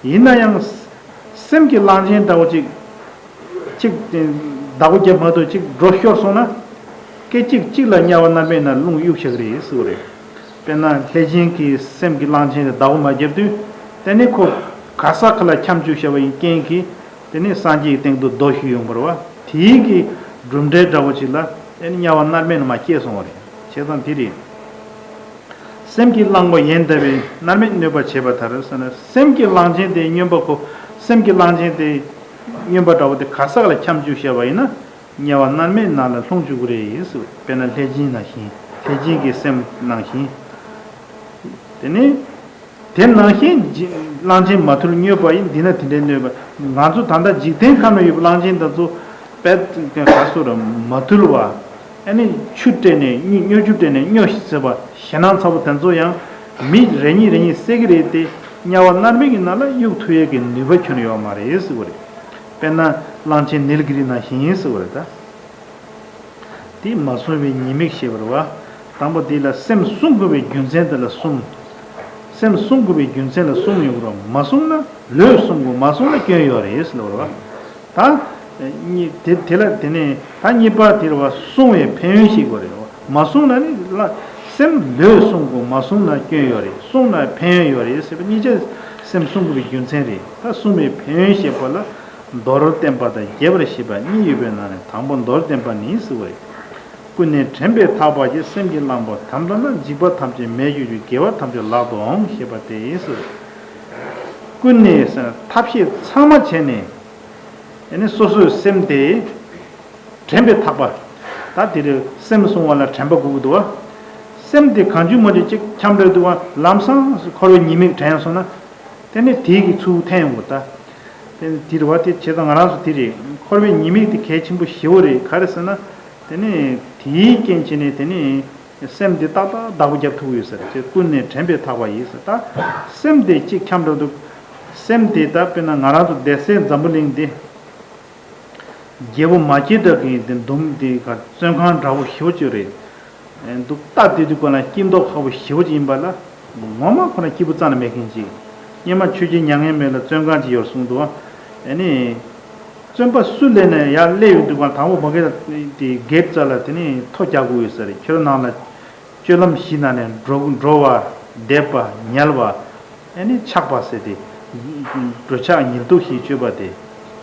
བ། ཡིན་ན་ཡང་། སེམས་ཀྱི་གླང་ཆེན་འདྲ་བོ་ཅིག་ཅིག་བདག་པོ་རྒྱབ་མ་ཐུབ་ཅིག་འགྲོ་ཤོར་སོང་ན། སྐད་ཅིག་གཅིག་ལ་དམྱལ་བ་མནར་མེད་ནང་ལྷུང་གཡུག་བཞག་གི་རེད་ཟེར་བ་རེད། དཔེར་ན་ལྷས་བྱིན་གྱིས་སེམས་ཀྱི་གླང་ཆེན་དེ་བདག་པོ་མ་རྒྱབ་དུས། དེ་ནི་ཁོ་ག་ས་ག་ལ་འཁྱམ་བཅུག་བཞག་པ་ཡི་རྐྱེན་གྱིས། དེ་ནི་སངས་རྒྱས་ཀྱི་སྟེང་དུ་རྡོ་གཞུས་ཡོང་བ་རེད་བ། དེའི་གི་གྲུབ་འབྲས་འདྲ་བོ་ཅིག་ལ་དེ་ནི་དམྱལ་བ་མནར་མེད་ནང་མར་སྐྱེས་སོང་བ་རེད། བྱས་ཙང་དེ་རེད། སེམས་ཀྱི་གླང་པོ་ཡན་བཏབ་པས་མནར་མེད་གནོད་པ་བྱེད་པ་ལྟར་ཟེར་ན། སེམས་ཀྱི་གླང་ཆེན་དེ་སྨྱོན་པ་ཁོ། སེམས་ཀྱི་གླང་ཆེན་དེ་སྨྱོན་པ་འདྲ་བོ་དེ་ག་ས་ག་ལ་འཁྱམ་བཅུག་བཞག་པ་ཡིན་ན། དམྱལ་བ་མནར་མེད་ནང་ལ་ལྷུང་བཅུག་གི་རེད་ཟེར། དཔེར་ན་ལྷས་བྱིན་ནང་བཞིན། ལྷས་བྱིན་གྱི་སེམས་ནང་བཞིན། དེ་ནི། དེ་ནང་བཞིན་གླང་ཆེན་མ་ཐུལ་སྨྱོན་པ་ཡིས། འདི་ན་དེ་འདྲའི་གནོད་པ། ང་ཚོ་ད་ལྟ་འཇིག་རྟེན་ཁམས་ན་ཡོད་པའི་གླང་ཆེན་དེ་ཚོ་དཔེ་ག་སོ་ར་མ་ཐུལ་བ། ཨ་ནི་ཆུ་སྤྲད་ནས་སྨྱོ་སྨྱོ་ཆུ་སྤྲད་ནས་སྨྱོ་ཟེར་བ་ཞེད་སྣང་ཚ་བོ་དེ་ཚོ་ཡང་མི་རེ་གཉིས་རེ་གཉིས་བསད་ཀྱི་རེད་དེ། དམྱལ་བ་མནར་མེད་ཀྱི་ནང་ལ་གཡུག་ཐུབ་ཡས་ཀྱི་ནུས་པ་ཁྱོན་ཡོད་མ་རེད་ཟེར་བ་རེད། དཔེར་ན་གླང་ཆེན་ནིལ་གི་རི་ནང་བཞིན་ཟེར་བ་རེད་ད། དེ་མ་བསྲུངས་པའི་ཉེས་དམིགས་ཞེས་པ་རེད་བ། དང་པོ་དེ་ལ་སེམས་བསྲུང་དགོས་པའི་རྒྱུ་མཚན་དེ་ལ་གསུམ། སེམས་བསྲུང་དགོས་པའི་རྒྱུ་མཚན་ལ་གསུམ་ཡོད་པ་རེད་བ། མ་བསྲུངས་ན་ལོས་བསྲུང་དགོས། མ་བསྲུངས་ན་སྐྱོན་ཡོད་རེད་ཟེར་བ་རེད་བ། ད། གཉིས་དེ་དེ་ལ་དེ་ནས་ད་གཉིས་པ་དེ་རེད་བ། བསྲུང་བའི་ཕན་ཡོན་ཞིག་དགོས་རེད་བ། མ་བསྲུངས་ན་ནི་ལ་སེམས་ལོས་བསྲུང་དགོས། མ་བསྲུངས་ན་སྐྱོན་ཡོད་རེད། བསྲུངས་ན་ཕན་ཡོན་ཡོད་རེད་ཟེར་བ་གཉིས་ཆ་སེམས་བསྲུང་དགོས་པའི་རྒྱུ་མཚན་རེད། ད་བསྲུང་བའི་ཕན་ཡོན་ཞེས་པ་ལ། མདོར་བསྟན་པ་དང་རྒྱས་པར་བཤད་པ་གཉིས་ཡོད་པའི་ནང་ནས་དང་པོ་མདོར་བསྟན་པ་ནི་ཟེར་བ་རེད། ཀུན་ནས་དྲན་པས་ཐག་པ་ཆད། སེམས་ཀྱི་གླང་པོ་དམ་བཅའ་ན། འཇིགས་པ་ཐམས་ཅད་མེད་གྱུར་ཅིང་། དགེ་བ་ཐམས་ཅད་ལག་ཏུ་འོང་། ཞེས་པ་སྟེ་ཟེར། ཀུན་ནས་ཟེར་ན་ཐབས་ཤེས་ཚང་མ་བྱས་ནས། ཨ་ནི་སོ་སོའི་སེམས་དེ་དྲན་པས་ཐག་པ། ད་དེ་རེད། སེམས་བསྲུང་བ་ལ་དྲན་པ་དགོས་ཀྱི་འདུག་བ། སེམས་དེ་གང་བྱུང་མང་བྱུང་ཅིག་འཁྱམས་འགྲོ་འདུག་བ། ལམ་སང་འཁོར་བའི་ཉེས་དམིགས་དྲན་སོང་ན། དེ་ནས་དེའི་གི་ཚུལ་འཐེན་ཡོང་གི་ད། དེ་ནས་དེ་རེད་བ། དེ་བྱས་ཙང་ང་རང་ཚོ་དེ་རེད། འཁོར་བའི་ཉེས་དམིགས་དེ་གལ་ཆེན་པོ་ཞེ་བོ་རེད། ག་རེ་ཟེར་ན། དེ་ནས་དེའི་རྐྱེན་བྱས་ནས་དེ་ནས་སེམས་དེ་ཏག་ཏག་བདག་པོ་རྒྱབ་ཐུབ་ཀྱི་ཡོད་ས་རེད། ཅེས་ཀུན་ནས་དྲན་པས་ཐག་པ་ཡིས་ཟེར། ད་སེམས་དེ་གཅིག་འཁྱམས་འགྲོ་འདུག་སེམས་དེ་ད་དཔེར་ན་ང་རང་ཚོ་སྡེ་སྲིད་འཛམ་བུ་གླིང་འདི། རྒྱལ་པོ་མ་སྐྱེས་དགྲ་གི་དེ་འདུམ་དེ་ག་བཙོན་ཁང་འདྲ་བོ་ཞེ་པོ་ཅིག་རེད། འདུག་ལྟ་དེ་དུས་ཀ་ལ་སྐྱིད་མདོག་ཁ་པོ་ཞེ་པོ་ཅིག་ཡིན་པ་ལ། ངོ་མ་ཁོ་ན་སྐྱིད་པོ་རྩ་ནས་མེད་མཁན་ཅིག་སྔོན་མ་ཆོས་བརྒྱུད་མྱ་ངན་མེད་ལ་བཙོན་ཁང་ཅིག་ཡོད་གསུངས་འདུག་ཨ་ནི། བཙོན་པ་སུ་སླེབས་ནས་ཡར་སླེབས་ཡོང་དུས་ཀ་ལ་དང་པོ་མ་གི་དེ་གེབ་རྩ་ལ་དེ་ནི་ཐོ་རྒྱག་དགོས་ཡོད་ས་རེད། ཁྱོད་རང་ནང་ལ། སྤྱོད་ལམ་བཞི་ནང་ནས་འགྲོ་འགྲོ་བ། བསྡད་པ། ཉལ་བ། ཨ་ནི་འཆག་པ་ཟེར་ཏེ། འགྲོ་འཆག་ཉལ་འདུག་བཞིའི་སྤྱོད་པ་དེ།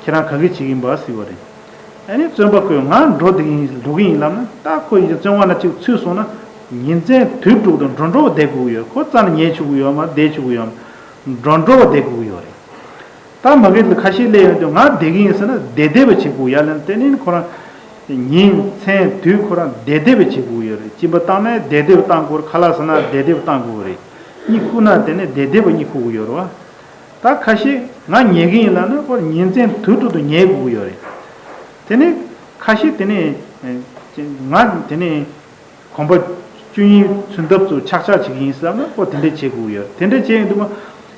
ཁྱེད་རང་ག་གི་བྱེད་ཀྱིན་པ་ཟེར་བ་རེད། ཨ་ནི་བཙོན་པ་ཁོས་ང་འགྲོ་བསྡད་ཀྱི་ཡིན། འགྲོ་གི་ཡིན་ལབ་ན། ད་ཁོ་ཡི་བཙོན་ཁང་ན་གཅིག་ཚུད་སོང་ན། ཉིན་མཚན་དུས་དྲུག་ཏུ་འགྲོ་འགྲོ་བ་བསྡད་དགོས་ཀྱི་ཡོད། ཁོ་རྩ་ནས་ཉལ་ཆོག་གི་ཡོད་མ། བསྡད་ཆོག་གི་ཡོད་མ། འགྲོ་འགྲོ་བ་བསྡད་དགོས་ཀྱི་ཡོད་རེད། ད་མ་གི་ཁ་ཤས་སླེབས་ཡོང་དུས་ང་བསྡད་ཀྱི་ཡིན་ཟེར་ན། བསྡད་བསྡད་པ་བྱེད་དགོས་ཡ་ལན། དེ་ནི་ཁོ་རང་ཉིན་མཚན་དུས་ཁོ་རང་བསྡད་བསྡད་པ་བྱེད་དགོས་ཡོད་རེད། གཅིན་པ་བཏང་ན་བསྡད་བསྡད་པ་བཏང་དགོས་རེད། ཁ་ལག་ཟ་ན་བསྡད་བསྡད་པ་བཏང་དགོས་རེད། གཉིད་ཁུག་ན་དེ་ནི་བསྡད་བསྡད་པ་གཉིད་ཁུག་གི་ཡོད་རེད་བ། ད་ཁ་ཤས་ང་ཉལ་གྱི་ཡིན་ལབ་ན་ཁོ་ཉིན་མཚན་དུས་དྲུག་ཏུ་ཉལ་དགོས་ཀྱི་ཡོད་རེད། དེ་ནི་ཁ་ཤས་དེ་ནི་ང་དེ་ནི། གོམ་པ་བཅུ་གཉིས་ཚུན་ཐབས་སུ་ཆག་ཆག་བྱེད་ཀྱི་ཡིན་བསམ་ན་ཁོ་དེ་འདྲས་བྱེད་དགོས་ཡོད། དེ་འདྲས་བྱས་ཡོང་དུས་མ།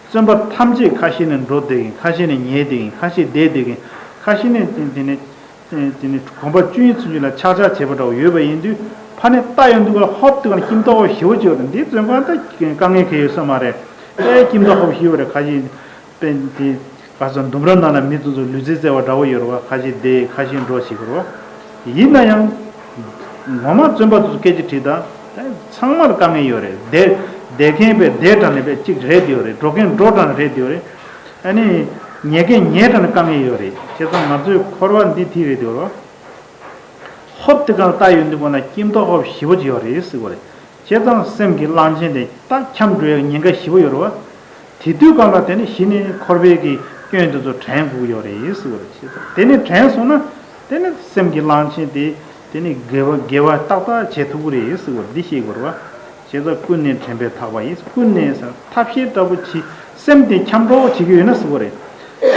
བཙོན་པ་ཐམས་ཅད་ཁ་ཤས་ནི་འགྲོ་བསྡད་ཀྱིན། ཁ་ཤས་ནི་ཉལ་བསྡད་ཀྱིན། ཁ་ཤས་བསྡད་བསྡད་ཀྱིན། ཁ་ཤས་ནི་དེ་ནི་དེ་ནི་གོམ་པ་བཅུ་གཉིས་ཚུན་ཆད་ལ་ཆག་ཆག་བྱེད་པ་འདྲ་བོ་ཡོད་པ་ཡིན་དུས། ཕ་ནས་ལྟ་ཡོང་དུས་ཀ་ཧོབ་དུས་ཀ་སྐྱིད་མདོག་ཞེ་པོ་ཅིག་ཡོད་རེད། འདི་བཙོན་ཁང་ད་དཀའ་ངལ་གང་ཡོད་ས་མ་རེད། ཨེ་སྐྱིད་མདོག་ཧོབ་ཞེ་པོ་རེད། ཁ་ཤས། དཔེ་དེ་ག་ཚོད་ལྡུམ་ར་ནང་ལ་མི་དེ་ཚོ་ལུས་རྩལ་རྩེ་བ་འདྲ་བོ་ཡོད་རེད་བ། ཁ་ཤས་བསྡད་ཁ་ཤས་འགྲོ་བྱེད་དགོས་རེད་བ། ཡིན་ན་ཡང་། ངོ་མ་བཙོན་པ་དེ་ཚོ་སྐད་ཆ་དྲིས་དང་། ཚང་མ་ལ་དཀའ་ངལ་ཡོད་རེད། བསྡད་བསྡད་མཁན་པས་བསྡད་གྲངས་ནས་པས་གཅིག་རེད་དེ་ཡོད་རེད། འགྲོ་མཁན་འགྲོ་གྲངས་ནས་རེད་དེ་ཡོད་རེད། ཨ་ནི། ཉལ་མཁན་ཉལ་གྲངས་ནས་དཀའ་ངལ་ཡོད་རེད། བྱས་ཙང་ང་ཚོའི་འཁོར་བ་འདི་དེ་རེད་དེ་ཡོད་རེད་བ། ཧོབ་དེ་གང་ལྟ་ཡོང་དུས་ཀ་ན་སྐྱིད་མདོག་ཧོབ་ཞེ་པོ་ཅིག་ཡོད་རེད་ཟེར་བ་རེད། བྱས་ཙང་སེམས་ཀྱི་གླང་ཆེན་དེ་ད་འཁྱམས་འགྲོ་ཡའི་ཉེན་ཁ་ཞེ་པོ་ཡོད་རེད་བ། དེ་དུས་སྒང་ལ་དེ་ནི་གཞི་ནས་འཁོར་བའི་གི་སྐྱོན་དེ་ཚོ་དྲན་དགོས་ཡོད་རེད་ཟེར་བ་རེད། བྱས་ཙང་དེ་ནི་དྲན་སོང་ན། དེ་ནི་སེམས་ཀྱི་གླང་ཆེན་དེ། དེ་ནི་དགེ་བ་དགེ་བ་ཏག་ཏག་བྱེད་ཐུབ་ཀྱི་རེད་ཟེར་བ་འདི་ཤེས་དགོས་རེད་བ། བྱས་ཙང་ཀུན་ནས་དྲན་པས་ཐག་པ་ཡིས། ཀུན་ནས་ཟེར་ཐབས་ཤེས་ལྟ་བུ་གྱིས། སེམས་དེ་འཁྱམས་འགྲོ་བྱེད་ཀྱི་ཡོད་ན་ཟེར་བ་རེད།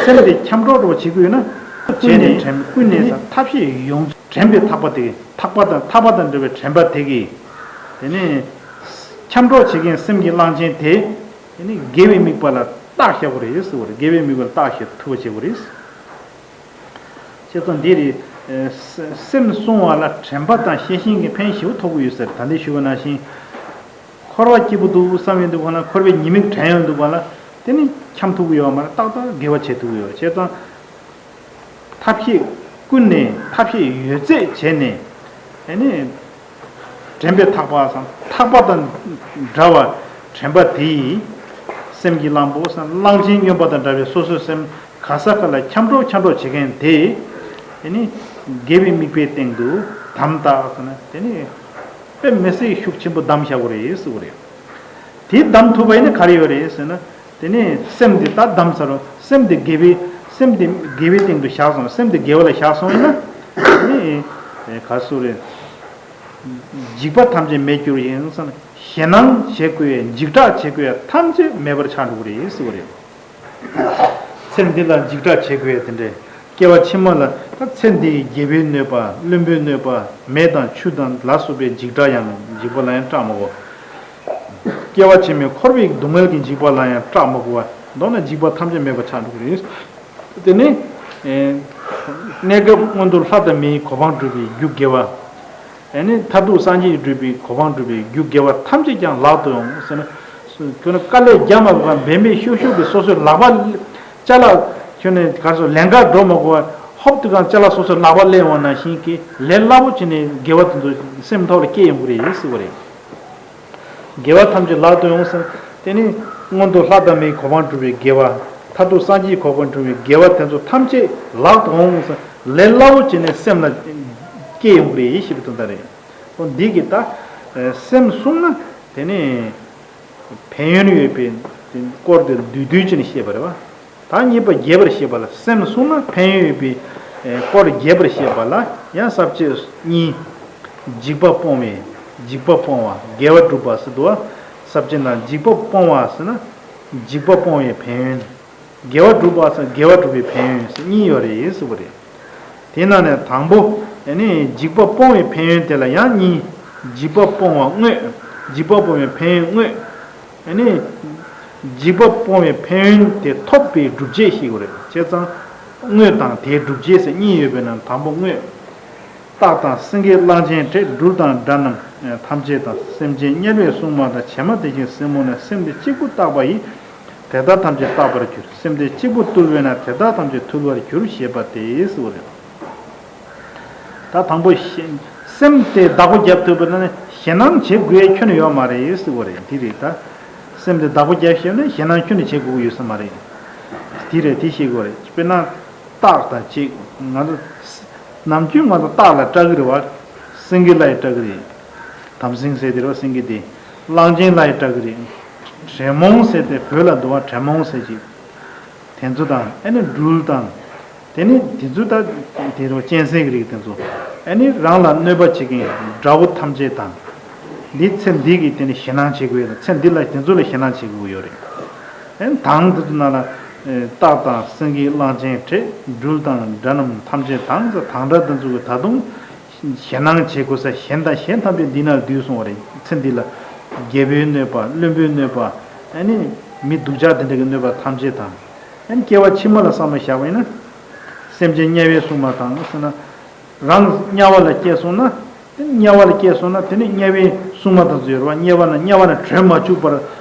སེམས་དེ་འཁྱམས་འགྲོ་འགྲོ་བྱེད་ཀྱི་ཡོད་ན། ཀུན་ནས་དྲན། ཀུན་ནས་ཟེར་ཐབས་ཤེས་ཡོངས་དྲན་པའི་ཐག་པ་དེ། ཐག་པ་དང་ཐག་པ་དང་འབྲེལ་བའི་དྲན་པ་དེ་གིས། དེ་ནས་འཁྱམས་འགྲོ་བྱེད་མཁན་སེམས་ཀྱི་གླང་ཆེན་དེ། དེ་ནས་དགེ་བའི་དམིགས་པ་ལ་བཏགས་བཞག་དགོས་རེད་ཟེར་བ་རེད། དགེ་བའི་དམིགས་པ་ལ་བཏགས་བཞག་ཐུབ་པ་བྱེད་དགོས་རེད། བྱས་ཙང་འདི་རེད། ཨེ། སེམས་བསྲུང་བ་ལ་དྲན་པ་དང་ཤེས་བཞིན་གྱི་ཕན་ཞེ་པོ་ཐོགས་ཀྱི་ཡོད་ཟེར། ད་ལྟའི་ཞུ་བ་ནང་བཞིན། འཁོར་བ་སྐྱིད་པོ་འདུག་བསམ་ཡོང་དུས་ག་ལ། འཁོར་བའི་ཉེས་དམིགས་དྲན་ཡོང་དུས་ག་ལ། དེ་ནི་འཁྱམས་ཐུབ་ཀྱི་ཡོད་མ་རེད། ཏག་ཏག་དགེ་བ་བྱེད་ཐུབ་ཀྱི་ཡོད། བྱས་ཙང་། ཐབས་ཤེས་ཀུན་ནས་ཐབས་ཤེས་ཡོད་ཚད་བྱས་ནས། ཨ་ནི། དྲན་པའི་ཐག་པ་སམ། ཐག་པ་དང་འདྲ་བ་དྲན་པ་དེ་ཡིས། སེམས་ཀྱི་གླང་པོ་སམ། གླང་ཆེན་སྨྱོན་པ་དང་འདྲ་བའི་སོ་སོའི་སེམས་ག་ས་ག་ལ་འཁྱམས་འགྲོ་འཁྱམས་འགྲོ་བྱེད་མཁན་དེ། དེ་ནི་དགེ་བའི་དམིགས་པའི་སྟེང་དུ་དམ་བཏགས་ཟེར་ན། དེ་ནི་དཔེ་མི་སྲིད་ཤུགས་ཆེན་པོ་བསྡམས་བཞག་དགོས་རེད་ཟེར་བ་རེད། དེ་བསྡམས་ཐུབ་པ་ཡིན་ན་ག་རེ་ཡོད་རེད་ཟེར་ན། དེ་ནས་སེམས་འདི་ད་བསྡམས་ཚར་རོ། སེམས་འདི་དགེ་བའི། སེམས་འདི་དགེ་བའི་སྟེང་དུ་བཞག་སོང་། སེམས་འདི་དགེ་བ་ལ་བཞག་སོང་ཡིན་ན། དེ་ནས་ག་སུ་རེད། འཇིགས་པ་ཐམས་ཅད་མེད་འགྱུར་ཡིན་ཟེར་ན། ཞེད་སྣང་བྱེད་དགོས་ཡ། འཇིགས་སྐྲག་བྱེད་དགོས་ཡ་ཐམས་ཅད་མེད་པར་ཆགས་འགྲོ་གི་རེད་ཟེར་བ་རེད། ཚེ་འདི་ལ་འཇིགས་སྐྲག་བྱེད་དགོས་ཡ་དེ་འདྲའི། སྐྱེ་བ་ཕྱི་མ་ལ་ད་ཚེ་འདིའི་རྒྱལ་པོའི་གནོད་པ། བློན་པོའི་གནོད་པ། མེ་དང་ཆུ་དང་ལ་སོགས་པའི་འཇིགས་སྐྲག་ཡང་། འཇིགས་པ་ལ་ཡང་སྐྲག་མི་དགོས། སྐྱེ་བ་ཕྱི་མའི་འཁོར་བའི་སྡུག་བསྔལ་གྱི་འཇིགས་པ་ལ་ཡང་སྐྲག་མི་དགོས་པ། མདོར་ན་འཇིགས་པ་ཐམས་ཅད་མེད་པར་ཆགས་འགྲོ་གི་རེད། དེ་ནས། ཨེ། གནས་སྐབས་མངོན་མཐོ་ལྷ་དང་མིའི་གོ་འཕང་སྒྲུབ་པའི་རྒྱུ་དགེ་བ། ཨེ་ནི་མཐར་ཐུག་སངས་རྒྱས་སྒྲུབ་པའི་གོ་འཕང་སྒྲུབ་པའི་རྒྱུ་དགེ་བ་ཐམས་ཅད་ཀྱང་ལག་ཏུ་ཡོང་ཟེར་ན། ཁྱོད་ནི་དཀའ་ལས་རྒྱག་མ་དགོས་པར་འབད་མེད་ཤུགས་ཤུགས་ཀྱིས་སོ་སོའི་ལག་པ། ཅ་ལག་ཁྱོད་ནི་ག་རེ་ཟེར། ལན་ཁག་འགྲོ་མ་དགོས་པར་ཧོབ་ཏེ་གང་ཅ་ལག་སོ་སོའི་ལག་པ་སླེབས་ཡོང་བ་ནང་བཞིན་གྱི་ལས་སླ་པོ་བྱས་ནས་དགེ་བ་དེ་ཚོ་སེམས་ཐོག་ལ་སྐྱེ་ཡོང་གི་རེད་ཟེར་བ་རེད། དགེ་བ་ཐམས་ཅད་ལག་ཏུ་ཡོང་ཟེར། དེ་ནི་མངོན་མཐོ་ལྷ་དང་མིའི་གོ་འཕང་སྒྲུབ་པའི་དགེ་བ། མཐར་ཐུག་སངས་རྒྱས་གོ་འཕང་སྒྲུབ་པའི་དགེ་བ་དེ་ཚོ་ཐམས་ཅད་ལག་ཏུ་འོང་ཟེར། ལས་སླ་པོ་བྱས་ནས་སེམས་ལ་སྐྱེ་ཡོང་གི་རེད་ཞེས་པའི་དོན་དག་རེད། འོ་འདི་གི་ད་སེམས་བསྲུངས་ན་དེ་ནི་ཕན་ཡོན་ཡོད་པའི་སྐོར་དེ་བསྡུས་བསྡུས་བྱས་ནས་བཤད་པ་རེད་བ། ད་གཉིས་པ་རྒྱས་པར་བཤད་པ་ལ། སེམས་བསྲུངས་ན་ཕན་ཡོན་ཡོད་པའི་སྐོར་རྒྱས་པར་བཤད་པ་ལ་ཡང་ས་བཅད་གཉིས། འཇིགས་པ་སྤོང་བའི། འཇིགས་པ་སྤོང་བ། དགེ་བ་སྒྲུབ་པ་ཟེར་འདུག་བ། ས་བཅད་ནང་འཇིགས་པ་སྤོང་བ་ཟེར་ན། འཇིགས་པ་སྤོང་བའི་ཕན་ཡོན། དགེ་བ་སྒྲུབ་པ་སོགས་དགེ་བ་སྒྲུབ་པའི་ཕན་ཡོན་སོགས་གཉིས་ཡོད་རེད་ཟེར་བ་རེད། དེ་ནང་ནས་དང་པོ་ཨ་ནི་འཇིགས་པ་སྤོང་བའི་ཕན་ཡོན་དེ་ལ་ཡང་གཉིས། འཇིགས་པ་སྤོང་བ་དངོས། འཇིགས་པ་སྤོང་བའི་ཕན་ཡོན་དངོས། ཨ་ནི་འཇིགས་པ་སྤོང་བའི་ཕན་ཡོན་དེ་ཐོབ་པའི་སྒྲུབ་བྱེད་ཤེས་དགོས་རེད། བྱས་ཙང་དངོས་དང་དེའི་སྒྲུབ་བྱེད་ཟེར་གཉིས་ཡོད་པའི་ནང་དང་པོ་དངོས། སྟག་དང་སེང་གེ་གླང་ཆེན་དྲེད་སྦྲུལ་དང་དགྲ་རྣམས་ཐམས་ཅད་དང་། སེམས་ཅན་དམྱལ་བའི་སྲུང་མ་དང་། བྱེ་མ་དེ་བཞིན་སྲིན་མོ་རྣམས། སེམས་འདི་གཅིག་པུ་བརྟགས་པ་ཡིས། དེ་དག་ཐམས་ཅད་བརྟག་པར་འགྱུར། སེམས་འདི་གཅིག་པུ་བཏུལ་བས་ན། དེ་དག་ཐམས་ཅད་ཐུལ་བར་འགྱུར། ཞེས་པ་སྟེ་ཟེར་བ་རེད། ད་དང་པོ་ཤེས། སེམས་དེ་བདག་པོ་རྒྱབ་ཐུབ་པ་ན་ཞེད་སྣང་བྱེད་དགོས་ཁྱོན་ནས་ཡོད་མ་རེད་ཟེར་བ་རེད། འདི་རེད་ད། སེམས་དེ་བདག་པོ་རྒྱབ་ཤེས་ན་ཞེད་སྣང་ཁྱོན་ནས་བྱེད་དགོས་ཀྱི་ཡོད་ས་མ་རེད། འདི་རེད། དེ་ཤེས་དགོས་རེད། དཔེར་ན། སྟག་དང་གཅིག་ང་ཚོ། ནམ་རྒྱུན་ང་ཚོ་སྟག་ལ་སྐྲག་གི་རེད་བ། སེང་གེ་ལ་ཡང་སྐྲག་གི་རེད། དམ་སེང་ཟེར་དེ་རེད་བ། སེང་གེ་དེ། གླང་ཆེན་ལ་ཡང་སྐྲག་གི་རེད། དྲེད་མོང་ཟེར་དེ་བོད་ལ་འདུག་བ། དྲེད་མོང་ཟེར་ཅིག་དེ་ཚོ་དང་ཨ་ནི་སྦྲུལ་དང་། དེ་ནི་དེ་ཚོ་ད་དེ་རུ་གཅན་གཟན་གྱི་རིགས་དེ་ཚོ། ཨ་ནི་རང་ལ་གནོད་པ་བྱེད་མཁན་དགྲ་བོ་ཐམས་ཅད་དང་། འདི་ཚེ་འདི་གི་དེ་ནི་ཞེད་སྣང་བྱེད་དགོས་དང་། ཚེ་འདི་ལ་དེ་ཚོ་ལ་ཞེད་སྣང་བྱེད་དགོས་ཡོད་རེད། ཨ་ནི་དང་དེ་ཚོ་ནང་ལ་སྟག་དང་སེང་གེ་གླང་ཆེན་དྲེད་སྦྲུལ་དང་དགྲ་རྣམས་ཐམས་ཅད་དང་། དང་དགྲ་དེ་ཚོ་གི་ད་དུང་ཞེད་སྣང་བྱེད་དགོས་ས་གཞན་དང་གཞན་ཐམས་ཅད་འདི་ན་འདུས་སོང་བ་རེད། ཚེ་འདི་ལ་རྒྱལ་པོའི་གནོད་པ། བློན་པོའི་གནོད་པ། ཨ་ནི་མི་སྡུག་ཅག་དེ་འདྲ་གི་གནོད་པ་ཐམས་ཅད་དང་། ཨ་ནི་སྐྱེ་བ་ཕྱི་མ་ལ་བསམ་བློ་བཞག་པ་ཡིན་ན། སེམས་ཅན་དམྱལ་བའི་སྲུང་མ་དང་ཟེར་ན། རང་དམྱལ་བ་ལ་སྐྱེས་སོང་ན། དེ་དམྱལ་བ་ལ་སྐྱེས་སོང་ན་དེ་ནི་དམྱལ་བའི་སྲུང་མ་དེ་ཚོ་ཡོད་རེད་བ། དམྱལ་བ་ན་དམྱལ་བ་ནས་གྲོལ་མ་བཅུག་པར་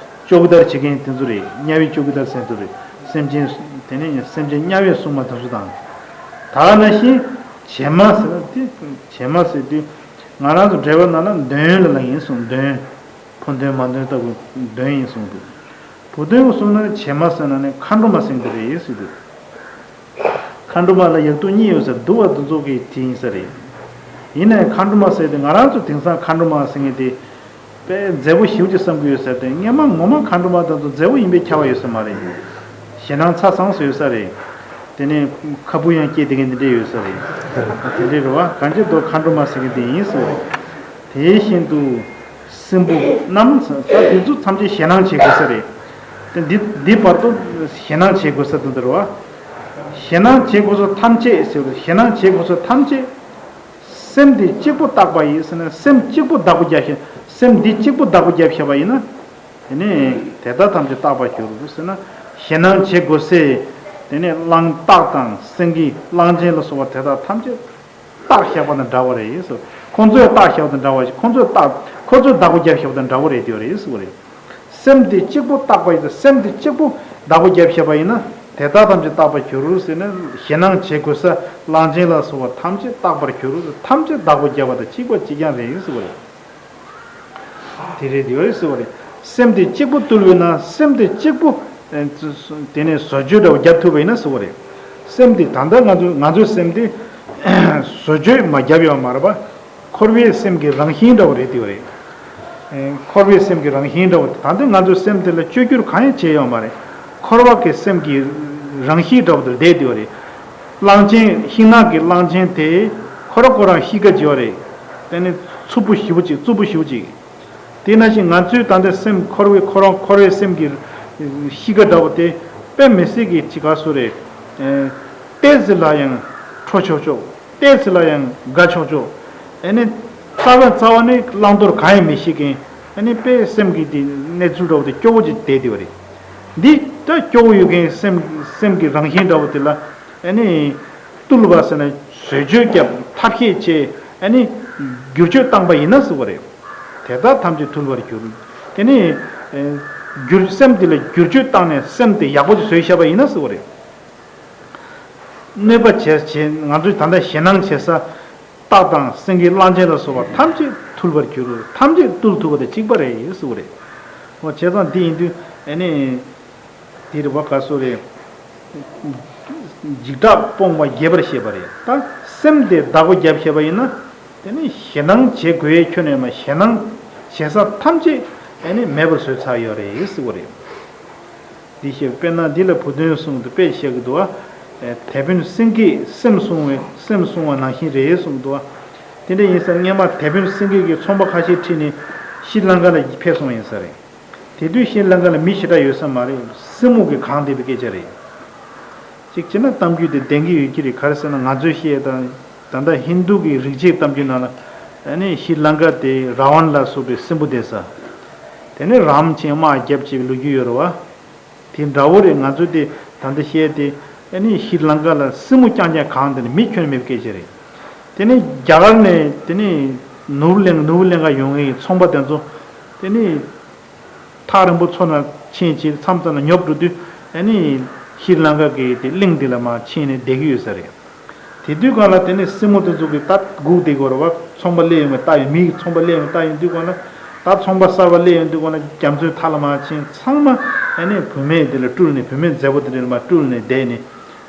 ཅོ་ཀི་དར་བྱེད་མཁན་དེ་ཚོ་རེད། དམྱལ་བའི་ཅོ་ཀི་དར་ཟེར་ཚོ་རེད། སེམས་ཅན་དེ་ནི་སེམས་ཅན་དམྱལ་བའི་སྲུང་མ་དེ་ཚོ་དང་། ད་ག་ནང་བཞིན་བྱེ་མ་ཟེར་ན་དེ། བྱེ་མ་ཟེར་དུས་ང་རང་ཚོ་འགྲེལ་པ་ནང་ལ་འདོན་ལ་ལ་ཡིན་གསུངས། འདོན། ཕོ་འདོན་མ་འདོན་ལྟ་བུ་འདོན་ཡིན་གསུངས་འདུག་བུ་སྟོན་གྱིས་གསུངས་ན་བྱེ་མ་ཟེར་ན་ནི་མཁའ་འགྲོ་མ་ཟེར་གྱི་རེད་ཟེར་འདུག་མཁའ་འགྲོ་མ་ལ་ཡག་སྡུག་གཉིས་ཡོད་ཟེར། འདུལ་བ་འདུལ་ཚོགས་ཀྱི་དེ་ཡིན་ས་རེད། ཡིན་ནའི་མཁའ་འགྲོ་མ་ཟེར་དེ་ང་རང་ཚོ་དེང་སང་མཁའ་འགྲོ་མ་ཟེར་མཁན་དེ་དཔེ་མཛེས་པོ་ཞེ་པོ་ཅིག་བསམ་གྱི་ཡོད་ས་རེད། སྔོན་མ་ངོ་མ་མཁའ་འགྲོ་མ་དེ་ཚོ་མཛེས་པོ་ཡིན་པས་ཁྱབ་པ་ཡོད་ས་མ་རེད། ཞེད་སྣང་ཚ་ཚང་ས་ཡོད་ས་རེད། དེ་ནས་ཁ་སྤུ་ཡང་སྐྱེས་བསྡད་མཁན་དེ་འདྲས་ཡོད་ས་རེད། དེ་འདྲས་རེད་བ། གང་ཅི་འདུག་མཁའ་འགྲོ་མ་ཟེར་མཁན་དེ་ཡིན་ཟེར་བ་རེད། དེ་བཞིན་དུ། སྲིན་པོ་རྣམས་ཟེར་ད་དེ་ཚོ་ཐམས་ཅད་ཞེད་སྣང་བྱེད་དགོས་ས་རེད། དེ་འདི་འདི་བར་དུ་ཞེད་སྣང་བྱེད་དགོས་ས་དེ་འདྲ་རེད་བ། ཞེད་སྣང་བྱེད་དགོས་ས་ཐམས་ཅད་ཟེར་བ་རེད། ཞེད་སྣང་བྱེད་དགོས་ས་ཐམས་ཅད། སེམས་དེ་གཅིག་པུ་བརྟགས་པ་ཡིས་ཟེར་ན། སེམས་གཅིག་པུ་བདག་པོ་རྒྱབ་ཤེས། སེམས་འདི་གཅིག་པུ་བདག་པོ་རྒྱབ་ཤེས་པ་ཡིན་ན། དེ་ནས་དེ་དག་ཐམས་ཅད་བརྟགས་པར་འགྱུར་ཟེར་ན། ཞེད་སྣང་བྱེད་དགོས་སའི། དེ་ནས་གླང་སྟག་དང་སེང་གེ་གླང་ཆེན་ལ་སོགས་པ་དེ་དག་ཐམས་ཅད་བརྟགས་བཞག་པ་དང་འདྲ་བ་རེད་ཟེར། ཁོང་ཚོས་བརྟགས་བཞག་པ་དང་འདྲ་བ་ཞིག་ཁོང་ཚོས་བརྟགས། ཁོ་ཚོས་བདག་པོ་རྒྱབ་བཞག་པ་དང་འདྲ་བོ་རེད། དེ་རེད་ཟེར་བ་རེད། སེམས་དེ་གཅིག་པུ་བརྟགས་པ་ཡིན་ཙང་། སེམས་དེ་གཅིག་པུ་བདག་པོ་རྒྱབ་བཞག་པ་ཡིན་ན། དེ་དག་ཐམས་ཅད་བརྟགས་པར་འགྱུར་ཟེར་ན། ཞེད་སྣང་བྱེད་དགོས་ས་གླང་ཆེན་ལ་སོགས་པ་ཐམས་ཅད་བརྟགས་པར་འགྱུར། ཐམས་ཅད་བདག་པོ་རྒྱབ་པ་དང་གཅིག་པ་གཅིག་རྐྱང་རེད་ཟེར་བ་རེད། དེ་རེད། དེ་རེད་ཟེར་བ་རེད། སེམས་དེ་གཅིག་པུ་བཏུལ་བས་ན། སེམས་དེ་གཅིག་པུ། ཨེ། དེ་ནས་བཟོ་བཅོས་འདྲ་བོ་རྒྱབ་ཐུབ་པ་ཡིན་ན་ཟེར་བ་རེད། སེམས་དེ་ད་ལྟ་ང་ཚོ་ང་ཚོའི་སེམས་དེ་བཟོ་བཅོས་མ་བརྒྱབ་ཡོད་མ་རེད་པ། འཁོར་བའི་སེམས་ཀྱི་རང་བཞིན་འདྲ་བོ་རེད། དེ་བ་རེད། ཨེ། འཁོར་བའི་སེམས་ཀྱི་རང་བཞིན་འདྲ་བོ། ད་ལྟ་ང་ཚོའི་སེམས་དེ་ལ་བཅོས་བསྒྱུར་གང་ཡང་བྱས་ཡོད་མ་རེད། འཁོར་བ་གི་སེམས་ཀྱི་རང་བཞིན་འདྲ་བོ་དེ་བསྡད་དེ་བ་རེད། གླང་ཆེན་ཤིང་ནགས་ཀྱི་གླང་ཆེན་དེ་ཁོ་རང་ཁོ་རང་གཤིས་ཀ་བྱེད་པ་རེད། དེ་ནི་རྩུབ་པོ་ཞེ་པོ་ཅིག་རྩུབ་པོ་ཞེ་པོ་ཅིག་དེ་ནང་བཞིན་ང་ཚོའི་ད་ལྟ་སེམས་འཁོར་བའི་ཁོ་རང་འཁོར་བའི་སེམས་ཀྱི་གཤིས་ཀ་འདྲ་བོ་དེ་དཔེ་མི་སྲིད་ཀྱི་ཅིག་ག་སུ་རེད། ཨེ། ཏོག་ཙམ་ལ་ཡང་ཁྲོ་ཆོག་ཆོག་ཏོག་ཙམ་ལ་ཡང་དགའ་ཆོག་ཆོག་ཨ་ནི་རྩ་བ་རྩ་བ་ནས་བླང་དོར་གང་ཡང་མི་ཤེས་མཁན། ཨ་ནི་དཔེ་སེམས་ཀྱི་དེ་གནས་ཚུལ་འདྲ་བོ་དེ་སྐྱོ་བོ་ཅིག་བསྡད་དེ་བ་རེད། འདི་ལྟར་སྐྱོ་བོ་ཡོད་མཁན་སེམས་སེམས་ཀྱི་རང་བཞིན་འདྲ་བོ་དེ་ལ། ཨ་ནི་བཏུལ་བ་ཟེར་ན་བཟོ་བཅོས་བརྒྱབ། ཐབས་ཤེས་བྱས། ཨ་ནི་བསྒྱུར་བཅོས་བཏང་པ་ཡིན་ན་ཟེར་བ་རེད། དེ་དག་ཐམས་ཅད་ཐུལ་བར་འགྱུར། དེ་ནི་ཨེ། བསྒྱུར་སེམས་དེ་ལ་བསྒྱུར་བཅོས་བཏང་ནས་སེམས་དེ་ཡག་པོ་ཅིག་བཟོས་བཞག་པ་ཡིན་ན་ཟེར་བ་རེད། གནོད་པ་བྱས་བྱས་ང་ཚོས་ད་ལྟ་ཞེད་སྣང་བྱེད་ས་སྟག་དང་སེང་གེ་གླང་ཆེན་ལ་སོགས་པ་ཐམས་ཅད་ཐུལ་བར་འགྱུར། ཐམས་ཅད་བཏུལ་ཐུབ་པ་དང་གཅིག་པ་རེད་ཟེར་བ་རེད། འོ་བྱས་ཙང་འདི་ཡིན་དུས་ཨ་ནི། དེ་རེད་བ། ག་སོ་རེད། འཇིགས་སྐྲག་སྤོང་བ་རྒྱས་པར་བཤད་པ་རེད། ད་སེམས་དེ་བདག་པོ་རྒྱབ་ཤེས་པ་ཡིན་ན། དེ་ནི་ཞེད་སྣང་བྱེད་དགོས་ཡས་ཁྱོན་ནས་མ། ཞེད་སྣང་བྱེད་ས་ཐམས་ཅད་ཨ་ནི་མེད་པར་བཟོས་ཚར་ཡོད་རེད་ཟེར་བ་རེད། འདི་བཤད། དཔེར་ན་འདི་ལ་བུ་སྟོན་གསུམ་དུ་དཔེ་བཤད་ཀྱི་འདུག་བ། དེད་དཔོན་སེང་གེས་སེམས་བསྲུང་བའི་སེམས་བསྲུང་བ་ནང་བཞིན་རེད་གསུངས་འདུག་བ། དེ་འདྲ་ཡིན་ཙང་སྔོན་མ་དེད་དཔོན་སེང་གེ་གིས་ཚོང་པ་ཁ་ཤས་ཁྲིད་ནས་ཤྲི་ལངྐ་ལ་ཕེབས་སོང་ཡིན་ས་རེད། དེ་དུས་ཤྲི་ལངྐ་ལ་མི་ཞེ་དྲག་ཡོད་ས་མ་རེད། སྲིན་མོ་གིས་གང་བསྡད་པའི་སྐད་ཆ་རེད། གཅིག་བྱས་ན་གཏམ་རྒྱུད་དེ་བདེན་གྱི་ཡོད་ཀྱི་རེད། ག་རེ་ཟེར་ན་ང་ཚོས་བཤད་དང་ད་ལྟ་ཧིན་དུ་གི་རིག་བྱེད་གཏམ་རྒྱུད་ནང་ལ་ཨ་ནི་ཤྲི་ལངྐ་དེ་ར་ཝན་ལ་སོགས་པའི་སྲིན་པོ་བསྡད་ས། དེ་ནས་རཱམ་ཆེན་དམག་བརྒྱབ་ཅིག་ལོ་རྒྱུས་ཡོད་རེད་བ། དེ་འདྲ་བོ་རེད། ང་ཚོ་དེ་ད་ལྟ་བཤད་དེ་ཨ་ནི་ཤྲི་ལངྐ་ལ་སྲིན་མོ་རྐྱང་རྐྱང་གང་དེ་ནི་མི་ཁྱོན་མེད་པའི་སྐད་ཆ་རེད། དེ་ནི་རྒྱ་གར་ནས་དེ་ནི་ནོར་བུ་གླིང་ནོར་བུ་གླིང་ག་ཡོང་མཁན་གྱི་ཚོང་པ་དེ་ཚོ་དེ་ནི་ཐག་རིང་པོ་མཚོ་ནང་ཕྱིན་ཅིག་མཚམས་མཚམས་ལ་ཉོབ་འགྲོ་དུས་ཨ་ནི་ཤྲི་ལངྐ་གི་དེ་གླིང་དེ་ལ་མར་ཕྱིན་ནས་བསྡད་ཀྱི་ཡོད་ས་རེད། དེ་དུས་སྒང་ལ་དེ་ནི་སྲིན་མོ་དེ་ཚོ་གིས་ད་སྒུག་བསྡད་ཀྱི་ཡོད་རེད་བ། ཚོང་པ་སླེབས་ཡོང་གི་ལྟ་ཡོང་། མི་གི་ཚོང་པ་སླེབས་ཡོང་ལྟ་ཡོང་དུས་སྒང་ལ་ད་ཚོང་པ་གསར་པ་སླེབས་ཡོང་དུས་སྒང་ལ་རྒྱ་མཚོའི་མཐའ་ལ་མར་ཕྱིན། ཚང་མ་ཨ་ནི་བུད་མེད་དེ་ལ་སྤྲུལ་ནས་བུད་མེད་མཛེས་པོ་དེ་འདྲ་ལ་མར་སྤྲུལ་ནས་བསྡད་ནས་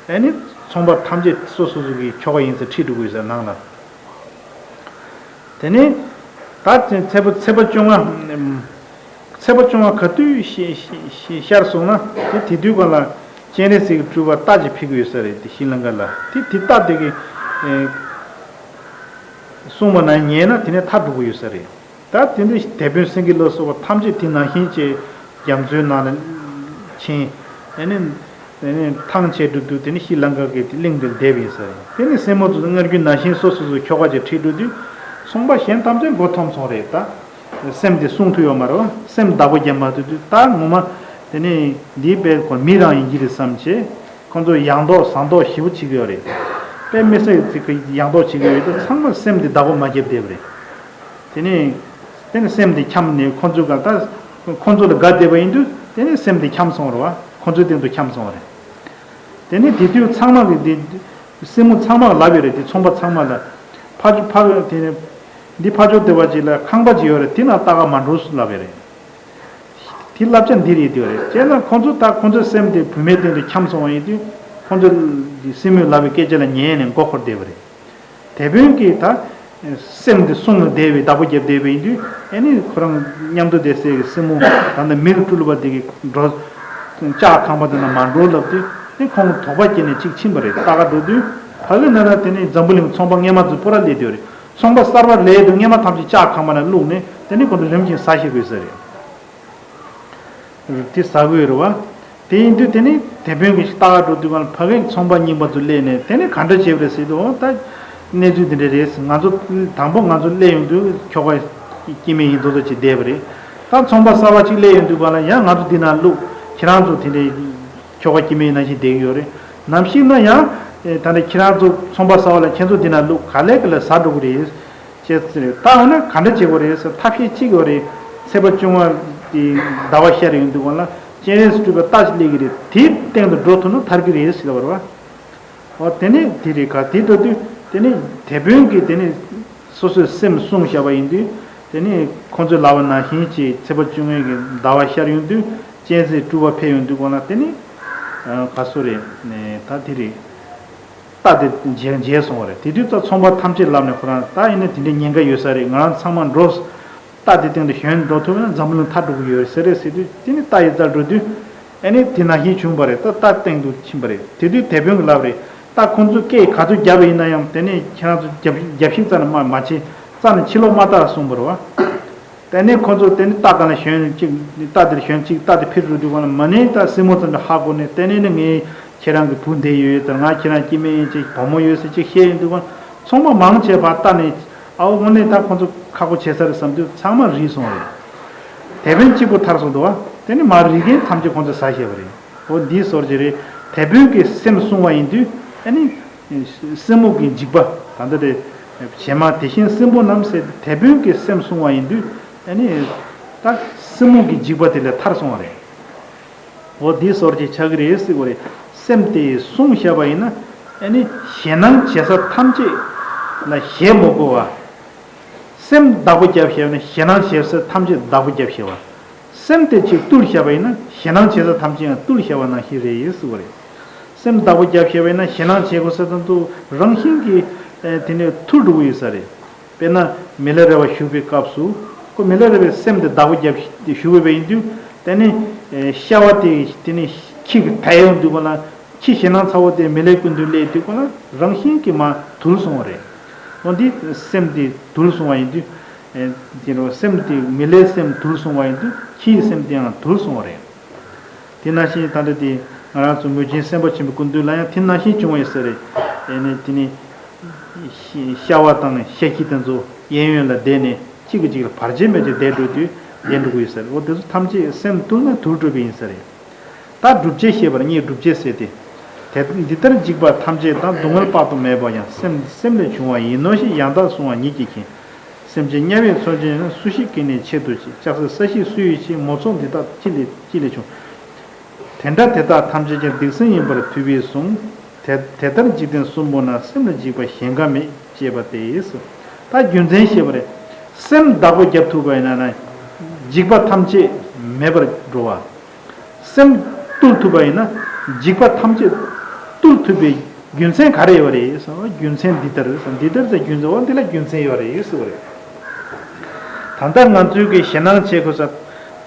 ཨ་ནི་ཚོང་པ་ཐམས་ཅད་སོ་སོ་སོ་གི་ཁྱོ་ག་ཡིན་ཟེར་ཁྲིད་འགྲོ་གི་ཡོད་ཟེར་ནང་ལ། དེ་ནས་ད་ཚེས་པ་ཚེས་པ་བཅོ་ལྔ། ཚེས་པ་བཅོ་ལྔ་ག་དུས་ཤ་ཤ་ཤ་ཤར་སོང་ན་དེ་དེ་དུས་སྒང་ལ་སྤྱན་རས་གཟིགས་ཀྱི་སྤྲུལ་པ་རྟ་ཅིག་ཕེབས་ཀྱི་ཡོད་ས་རེད། དེ་ཤྲི་ལངྐ་ལ་དེ་དེ་རྟ་དེ་གིས་ཨེ་གསུངས་པ་ན་ཉན་ན་དེ་ནས་ཐར་འགྲོ་གི་ཡོད་ས་རེད། ད་དེ་འདྲ་དེད་དཔོན་སེང་གེ་ལ་སོགས་པ་ཐམས་ཅད་དེ་ནང་བཞིན་བྱས་རྒྱ་མཚོའི་ནང་ལ་ཕྱིན། ཨ་ནི་ཨ་ནི་ཐང་ཆད་འགྲོ་དུས་དེ་ནི་ཤྲི་ལངྐ་གི་དེ་གླིང་དེར་བསྡད་པ་ཡིན་ས་རེད། དེ་ནི་སྲིན་མོ་ཚོ་སྔར་རྒྱུན་ནང་བཞིན་སོ་སོ་སོའི་ཁྱོ་ག་ཅིག་ཁྲིད་འགྲོ་དུས་ཚོང་པ་གཞན་ཐམས་ཅད་མགོ་འཐོམས་སོང་རེད། ད་སེམས་དེ་བསྲུང་ཐུབ་ཡོད་མ་རེད་བ། སེམས་བདག་པོ་རྒྱབ་མ་ཐུབ་དུས་ད་ངོ་མ་དེ་ནི་འདིའི་དཔེ་ཁོ་མི་རང་ཡིན་གྱི་རེད་བསམ་བྱས། ཁོང་ཚོ་ཡང་ཏོག་ཟང་ཏོག་ཞེ་པོ་བྱེད་ཀྱི་ཡོད་རེད། དཔེ་མི་སྲིད་ཅིག་གི་ཡང་ཏོག་བྱེད་ཀྱི་ཡོད་དུས་ཚང་མ་སེམས་དེ་བདག་པོ་མ་བརྒྱབ་བསྡད་པ་རེད། དེ་ནས་དེ་ནས་སེམས་དེ་འཁྱམས་ནས་ཁོང་ཚོའི་སྒང་ད་ཁོང་ཚོ་ལ་དགའ་བསྡད་པ་ཡིན་དུས་དེ་ནས་སེམས་དེ་འཁྱམས་སོང་བ་རེད་བ། ཁོང་ཚོའི་སྟེང་དུ་འཁྱམས་སོང་བ་རེད། དེ་ནས་དེ་དུས་ཚང་མ་གི་འདི་སྲིན་མོ་ཚང་མ་ལ་ལབ་ཡོད་རེད། དེ་ཚོང་པ་ཚང་མ་ལ་ཕར་ཕར་དེ་ནས་འདི་ཕར་ཕྱོགས་དེ་བ་ཅིག་ལ་ཁང་པ་ཅིག་ཡོད་རེད། དེ་ནང་ལྟ་ག་མ་འགྲོ་ལབ་ཡོད་རེད། དེ་བསླབ་བྱ་འདི་རེད་འདོད་རེད། བྱས་ན་ཁོང་ཚོ་ད་ཁོང་ཚོའི་སེམས་དེ་བུད་མེད་སྟེང་དུ་འཁྱམས་སོང་བ་ཡིན་དུས་ཁོང་ཚོ་གི་སྲིན་མོས་ལབ་པའི་སྐད་ཆ་ལ་ཉན་ནས་མགོ་འཁོར་བསྡད་པ་རེད། དེད་དཔོན་གྱིས་ད་སེམས་དེ་བསྲུང་ནས་བསྡད་པའི་བདག་པོ་རྒྱབ་བསྡད་པ་ཡིན་དུས་ཨ་ནི་ཁོ་རང་མཉམ་དུ་བསྡད་སའི་གི་སྲིན་མོ་ད་ལྟ་མི་གི་སྤྲུལ་པ་དེ་གི་འགྲོ་ལྕགས་ཁང་པ་དེ་ན་མ་འགྲོ་ལབ་དུས་ཨ་ནི་ཁོང་དོགས་པ་སྐྱེས་ནས་གཅིག་ཕྱིན་པ་རེད། ལྟ་ག་འགྲོ་དུས་ཕ་གི་ན་ན་དེ་ནི་འཛམ་བུ་གླིང་ཚོང་པ་སྔས་མ་ཚོ་པུ་ར་སླེབས་བསྡད་པ་རེད། ཚོང་པ་གསར་པ་སླེབས་དུས་སྔས་མ་ཐམས་ཅད་ལྕགས་ཁང་པ་ན་བླུགས་ནས་དེ་ནི་ཁོང་ཚོ་རིམ་བཞིན་ཟ་ཤེས་དགོས་ས་རེད། དེ་ཟ་དགོས་རེད་བ། དེ་ཡིན་དུས་དེ་ནི་དེད་དཔོན་གྱིས་ལྟ་ག་འགྲོ་དུས་སྒང་ལ་ཕ་གིའི་ཚོང་པ་རྙིང་པ་ཚོ་སླེབས་ནས་དེ་ནི་ག་འདྲ་བྱས་པ་རེད་ཟེར་དུས་འོ་ད་གནས་ཚུལ་འདི་འདྲ་རེད། ང་ཚོ་དང་པོ་ང་ཚོ་སླེབས་ཡོང་དུས་ཁྱོ་ག་སྐྱེ་དམན་ཡིན་མདོག་མདོག་བྱས་བསྡད་པ་རེད། ད་ཚོང་པ་གསར་པ་གཅིག་སླེབས་ཡོང་དུས་སྒང་ལ་ཡང་ང་ཚོ་འདི་ན་བླུགས་ཁྱེད་རང་ཚོ་དེ་འདྲའི་ཁྱོ་ག་སྐྱེ་དམན་ནང་བཞིན་བསྡད་ཀྱི་ཡོད་རེད། ནམ་ཞིག་ན་ཡང་ད་ནི་ཁྱེད་རང་ཚོ་ཚོང་པ་གསར་པ་ལ་ཁྱེད་ཚོ་འདི་ན་བླུགས་ག་ལེ་ག་ལེ་ཟ་འགྲོ་གི་རེད། ཅེས་ཟེར། ད་འོ་ན་ག་འདྲ་བྱེད་དགོས་རེད་ཟེར་ཐབས་ཤེས་གཅིག་ཡོད་རེད། ཚེས་པ་བཅོ་ལྔ་དེ་ཟླ་བ་ཤར་ཡོང་དུས་སྒང་ལ་སྤྱན་རས་གཟིགས་སྤྲུལ་པ་རྟ་ཞིག་སླེབས་ཀྱི་རེད། དེའི་སྟེང་དུ་འགྲོ་ཐུབ་ན་ཐར་གྱི་རེད་ཟེར་བ་རེད་བ། འོ་དེ་ནས་དེ་རེད། ག་དེ་འགྲོ་དུས་དེ་ནས་དེད་དཔོན་གྱིས་དེ་ནས་སོ་སོའི་སེམས་བསྲུངས་བཞག་པ་ཡིན་དུས་དེ་ནས་ཁོང་ཚོས་ལབ་པ་ནང་བཞིན་གྱི་ཚེས་པ་བཅོ་ལྔའི་གི་ཟླ་བ་ཤར་ཡོང་དུས་སྤྱན་རས་གཟིགས་སྤྲུལ་པ་ཕེབས་ཡོང་དུས་སྒང་ལ་དེ་ནས་ག་སོ་རེད། ད་དེ་རེད། རྟ་དེ་མཇལ་མཇལ་སོང་བ་རེད། དེ་དུས་ད་ཚོང་པ་ཐམས་ཅད་ལབ་ནས་ཁོ་རང་ད་ཡིན་ན་དེ་འདྲའི་ཉེན་ཁ་ཡོད་ས་རེད། ང་རང་ཚང་མ་འགྲོ། རྟ་དེ་སྟེང་དུ་ཞོན་འགྲོ་ཐུབ་ན་འཛམ་བུ་གླིང་ཐར་འགྲོ་གི་ཡོད་ཟེར་རེད་ཟེར་དུས་དེ་ནི་རྟ་ཡི་རྩར་འགྲོ་དུས་ཨ་ནི་དེ་ནང་བཞིན་བྱུང་བ་རེད། ད་རྟ་སྟེང་དུ་ཕྱིན་པ་རེད། དེ་དུས་དེད་དཔོན་གྱིས་ལབ་རེད། ད་ཁོང་ཚོས་སྐད་ག་ཚོད་བརྒྱབ་པ་ཡིན་ན་ཡང་དེ་ནས་ཁྱེད་རང་ཚོ་རྒྱབ་རྒྱབ་ཤིག་རྩ་ནས་མ་མ་བྱེད། རྩ་ནས་ཕྱི་ལོགས་མ་ལྟ་གསུངས་པ་རེད་བ། དེ་ནས་ཁོ་ཚོ་དེ་ནས་རྟ་གང་ལ་ཞོན་གཅིག་རྟ་དེར་ཞོན་གཅིག་རྟ་དེ་འཕུར་འགྲོ་དུས་སྒང་ལ་མ་ནས་ད་སྲིན་མོ་ཚོ་འདྲ་ཧ་གོ་ནས་དེ་ནས་ནི་ངས་ཁྱེད་རང་གི་བུ་འདི་ཡོད་ཡོད་ཟེར། ང་ཁྱེད་རང་སྐྱེ་དམན་ཡིན་ཅིག་བུ་མོ་ཡོད་ཟེར་ཅིག་བཤད་ཡོང་དུས་སྒང་ཚོང་པ་མང་ཆེ་བ་རྟ་ནས་ཨའོ་དངོས་གནས་ད་ཁོ་ཚོ་ཁག་པོ་བྱས་ས་རེད་བསམ་དུས་ཚང་མ་རིལ་སོང་བ་རེད། དེད་དཔོན་གཅིག་པོ་ཐར་སོང་འདུག་བ། དེ་ནས་མར་རིལ་མཁན་ཐམས་ཅད་ཁོ་ཚོས་ཟ་བཞག་པ་རེད། འོ་འདིའི་སོར་གྱི་རེད། དེད་དཔོན་གྱིས་སེམས་བསྲུང་བ་ཡིན་དུས་ཨ་ནི། སྲིན་མོ་གི་འཇིགས་པ་ད་ལྟ་དེ་བྱེ་མ་དེ་བཞིན་སྲིན་པོ་རྣམས་ཟེར་དེད་དཔོན་གྱིས་སེམས་བསྲུང་བ་ཡིན་དུས་ཨ་ནི་ད་སྲིན་མོ་གི་འཇིགས་པ་དེ་ལས་ཐར་སོང་བ་རེད། འོ་འདིའི་སོར་གྱི་ཆགས་ཀྱི་རེད་ཟེར་བ་རེད། སེམས་དེ་བསྲུང་བཞག་པ་ཡིན་ན་ཨ་ནི་ཞེད་སྣང་བྱེད་ས་ཐམས་ཅད་ལ་ཞེད་མ་དགོས་པ། སེམས་བདག་པོ་རྒྱབ་བཞག་ན་ཞེད་སྣང་བྱེད་ས་ཐམས་ཅད་བདག་པོ་རྒྱབ་བཞག་པ། སེམས་དེ་གཅིག་བཏུལ་བཞག་པ་ཡིན་ན་ཞེད་སྣང་བྱེད་ས་ཐམས་ཅད་ཡང་བཏུལ་བཞག་པ་ནང་བཞིན་རེད་ཟེར་བ་རེད། སེམས་བདག་པོ་རྒྱབ་བཞག་པ་ཡིན་ན་ཞེད་སྣང་བྱེད་དགོས་ས་དང་དུ་རང་བཞིན་གྱིས་ཨེ་དེ་ནས་ཐུར་འགྲོ་གི་ཡོད་ས་རེད། དཔེར་ན་མི་ལ་རས་པ་བཞུགས་པའི་སྐབས་སུ་ཁོ་མི་ལ་རས་པའི་སེམས་དེ་བདག་པོ་རྒྱབ་བཞུགས་པ་ཡིན་དུས་དེ་ནས་ཨེ་ཤ་བ་དེ་དེ་ནས་ཁྱི་གི་ཐལ་ཡོང་དུས་ག་ལ་ཁྱི་ཞེད་སྣང་ཚ་བོ་དེ་མི་ལའི་སྐུ་མདུན་སླེབས་དུས་ག་ལ་རང་བཞིན་གྱིས་མར་དུལ་སོང་བ་རེད། འོ་འདི་སེམས་དེ་དུལ་སོང་བ་ཡིན་དུས། དེ་རུ་སེམས་དེ་མི་ལའི་སེམས་དུལ་སོང་བ་ཡིན་དུས་ཁྱི་ཡི་སེམས་དེའང་དུལ་སོང་བ་རེད། དེ་ནང་བཞིན་ད་ལྟ་དེ་ང་རང་ཚོ་མུས་ཆེན་སེམས་དཔའ་ཆེན་པོའི་སྐུ་མདུན་ལ་ཡང་དེ་ནང་བཞིན་བྱུང་བ་ཡིན་ས་རེད། ཨེ་ནས་དེ་ནི་ཤ་བ་དང་ཤ་ཁྱི་དེ་ཚོ་གཡས་གཡོན་ལ་བསྡད་ནས་གཅིག་གིས་གཅིག་ལ་བར་ཆད་མེད་ཅིག་བསྡད་འགྲོ་དུས་བསྡད་འགྲོ་གི་ཡོད་ས་རེད། འོ་དེ་ཚོ་ཐམས་ཅད་སེམས་དུལ་ན་དུལ་འགྲོ་བ་ཡིན་ས་རེད། ད་སྒྲུབ་བྱེད་ཤེས་པར་རྙེད་སྒྲུབ་བྱེད་ཟེར་ཏེ། དེ་འདི་ལྟར་འཇིགས་པ་ཐམས་ཅད་དང་། སྡུག་བསྔལ་དཔག་ཏུ་མེད་པ་ཡང་། སེམས་སེམས་ལས་བྱུང་བ་ཡིན་ནོ་ཞེས། ཡང་དག་བསྲུང་བ་ཉིད་ཀྱིས་མཁྱེན། སེམས་ཅན་དམྱལ་བའི་མཚོན་ཆ་ཡིན། སུ་ཞིག་གིས་ནི་ཆེད་དུ་བྱེད། ལྕགས་སྲེག་ས་གཞི་སུ་ཡིས་བྱེད། མོ་ཚོགས་འདི་དག་ཅི་ལས་ཅི་ལས་བྱུང་། དེ་འདྲ་དེ་དག་ཐམས་ཅད་ཀྱང་། སྡིག་སེམས་ཡིན་པར་ཐུབ་པས་བསྲུང་། དེ་དེ་ལྟར་འཇིག་རྟེན་གསུམ་པོ་ན། སེམས་ལ་འཇིགས་པ་གཞན་འགའ་མེད། ཅེས་པ་སྟེ། ད་རྒྱུ་མཚན་བཤད་པ་རེད། སེམས་བདག་པོ་རྒྱབ་ཐུབ་པ་ཡིན་ན་ན། འཇིགས་པ་ཐམས་ཅད་མེད་པར་འགྲོ་བ། སེམས་བཏུལ་ཐུབ་པ་ཡིན་ན་འཇིགས་པ་ཐམས་ཅད་བཏུལ་ཐུབ་པའི་རྒྱུ་མཚན་ག་རེ་ཡོད་རེད་ཟེར་བ། རྒྱུ་མཚན་འདི་ལྟར་ཟེར། འདི་ལྟར་ཟེར་རྒྱུ་མཚན་འོ་འདི་ལ་རྒྱུ་མཚན་ཡོད་རེད་ཟེར་བ་རེད། ད་ལྟ་ང་ཚོའི་གི་ཞེད་སྣང་བྱེད་དགོས་ས།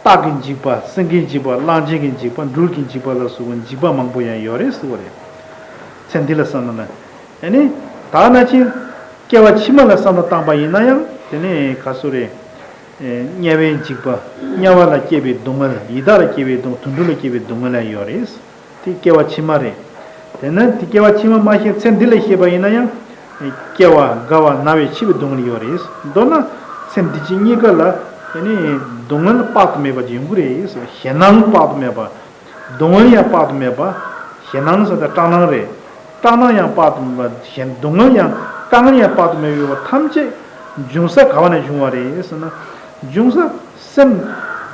སྟག་གི་འཇིགས་པ། སེང་གེའི་འཇིགས་པ། གླང་ཆེན་གྱི་འཇིགས་པ། སྦྲུལ་གྱི་འཇིགས་པ་ལ་སོགས་པའི་འཇིགས་པ་མང་པོ་ཡང་ཡོད་རེད་ཟེར་བ་རེད། ཚེ་འདི་ལ་བསམ་ན་ན། ཨ་ནི་ད་ནང་བཞིན་སྐྱེ་བ་ཕྱི་མ་ལ་བསམ་བློ་བཏང་པ་ཡིན་ན་ཡང་དེ་ནི་ག་སུ་རེད། དམྱལ་བའི་འཇིགས་པ། དམྱལ་བ་ལ་སྐྱེས་པའི་སྡུག་བསྔལ། ཡི་དྭགས་ལ་སྐྱེས་པའི་སྡུག་དུད་འགྲོ་ལ་སྐྱེས་པའི་སྡུག་བསྔལ་ཡང་ཡོད་རེད། དེ་སྐྱེ་བ་ཕྱི་མ་རེད། དེ་ན་དེ་སྐྱེ་བ་ཕྱི་མ་མ་ཤེས་ཚེ་འདི་ལ་ཤེས་པ་ཡིན་ན་ཡང་། སྐྱེ་བ་རྒ་བ་ན་བའི་འཆི་བའི་སྡུག་བསྔལ་ཡོད་རེད། མདོར་ན་ཚེ་འདི་ཕྱི་གཉིས་ཀ་ལ་དེ་ནི་སྡུག་བསྔལ་དཔག་ཏུ་མེད་པ་ཅིག་ཡོང་གི་རེད། ཞེད་སྣང་དཔག་ཏུ་མེད་པ། སྡུག་བསྔལ་ཡང་དཔག་ཏུ་མེད་པ། ཞེད་སྣང་ཟེར་ད་སྐྲག་སྣང་རེད། སྐྲག་སྣང་ཡང་དཔག་ཏུ་མེད་པ། ཞེད་སྡུག་བསྔལ་ཡང་དཀའ་ངལ་ཡང་དཔག་ཏུ་མེད་པ་ཡོད་པ་ཐམས་ཅད་འབྱུང་ས་ག་བ་ནས་བྱུང་བ་རེད་ཟེར་ན། འབྱུང་ས་སེམས་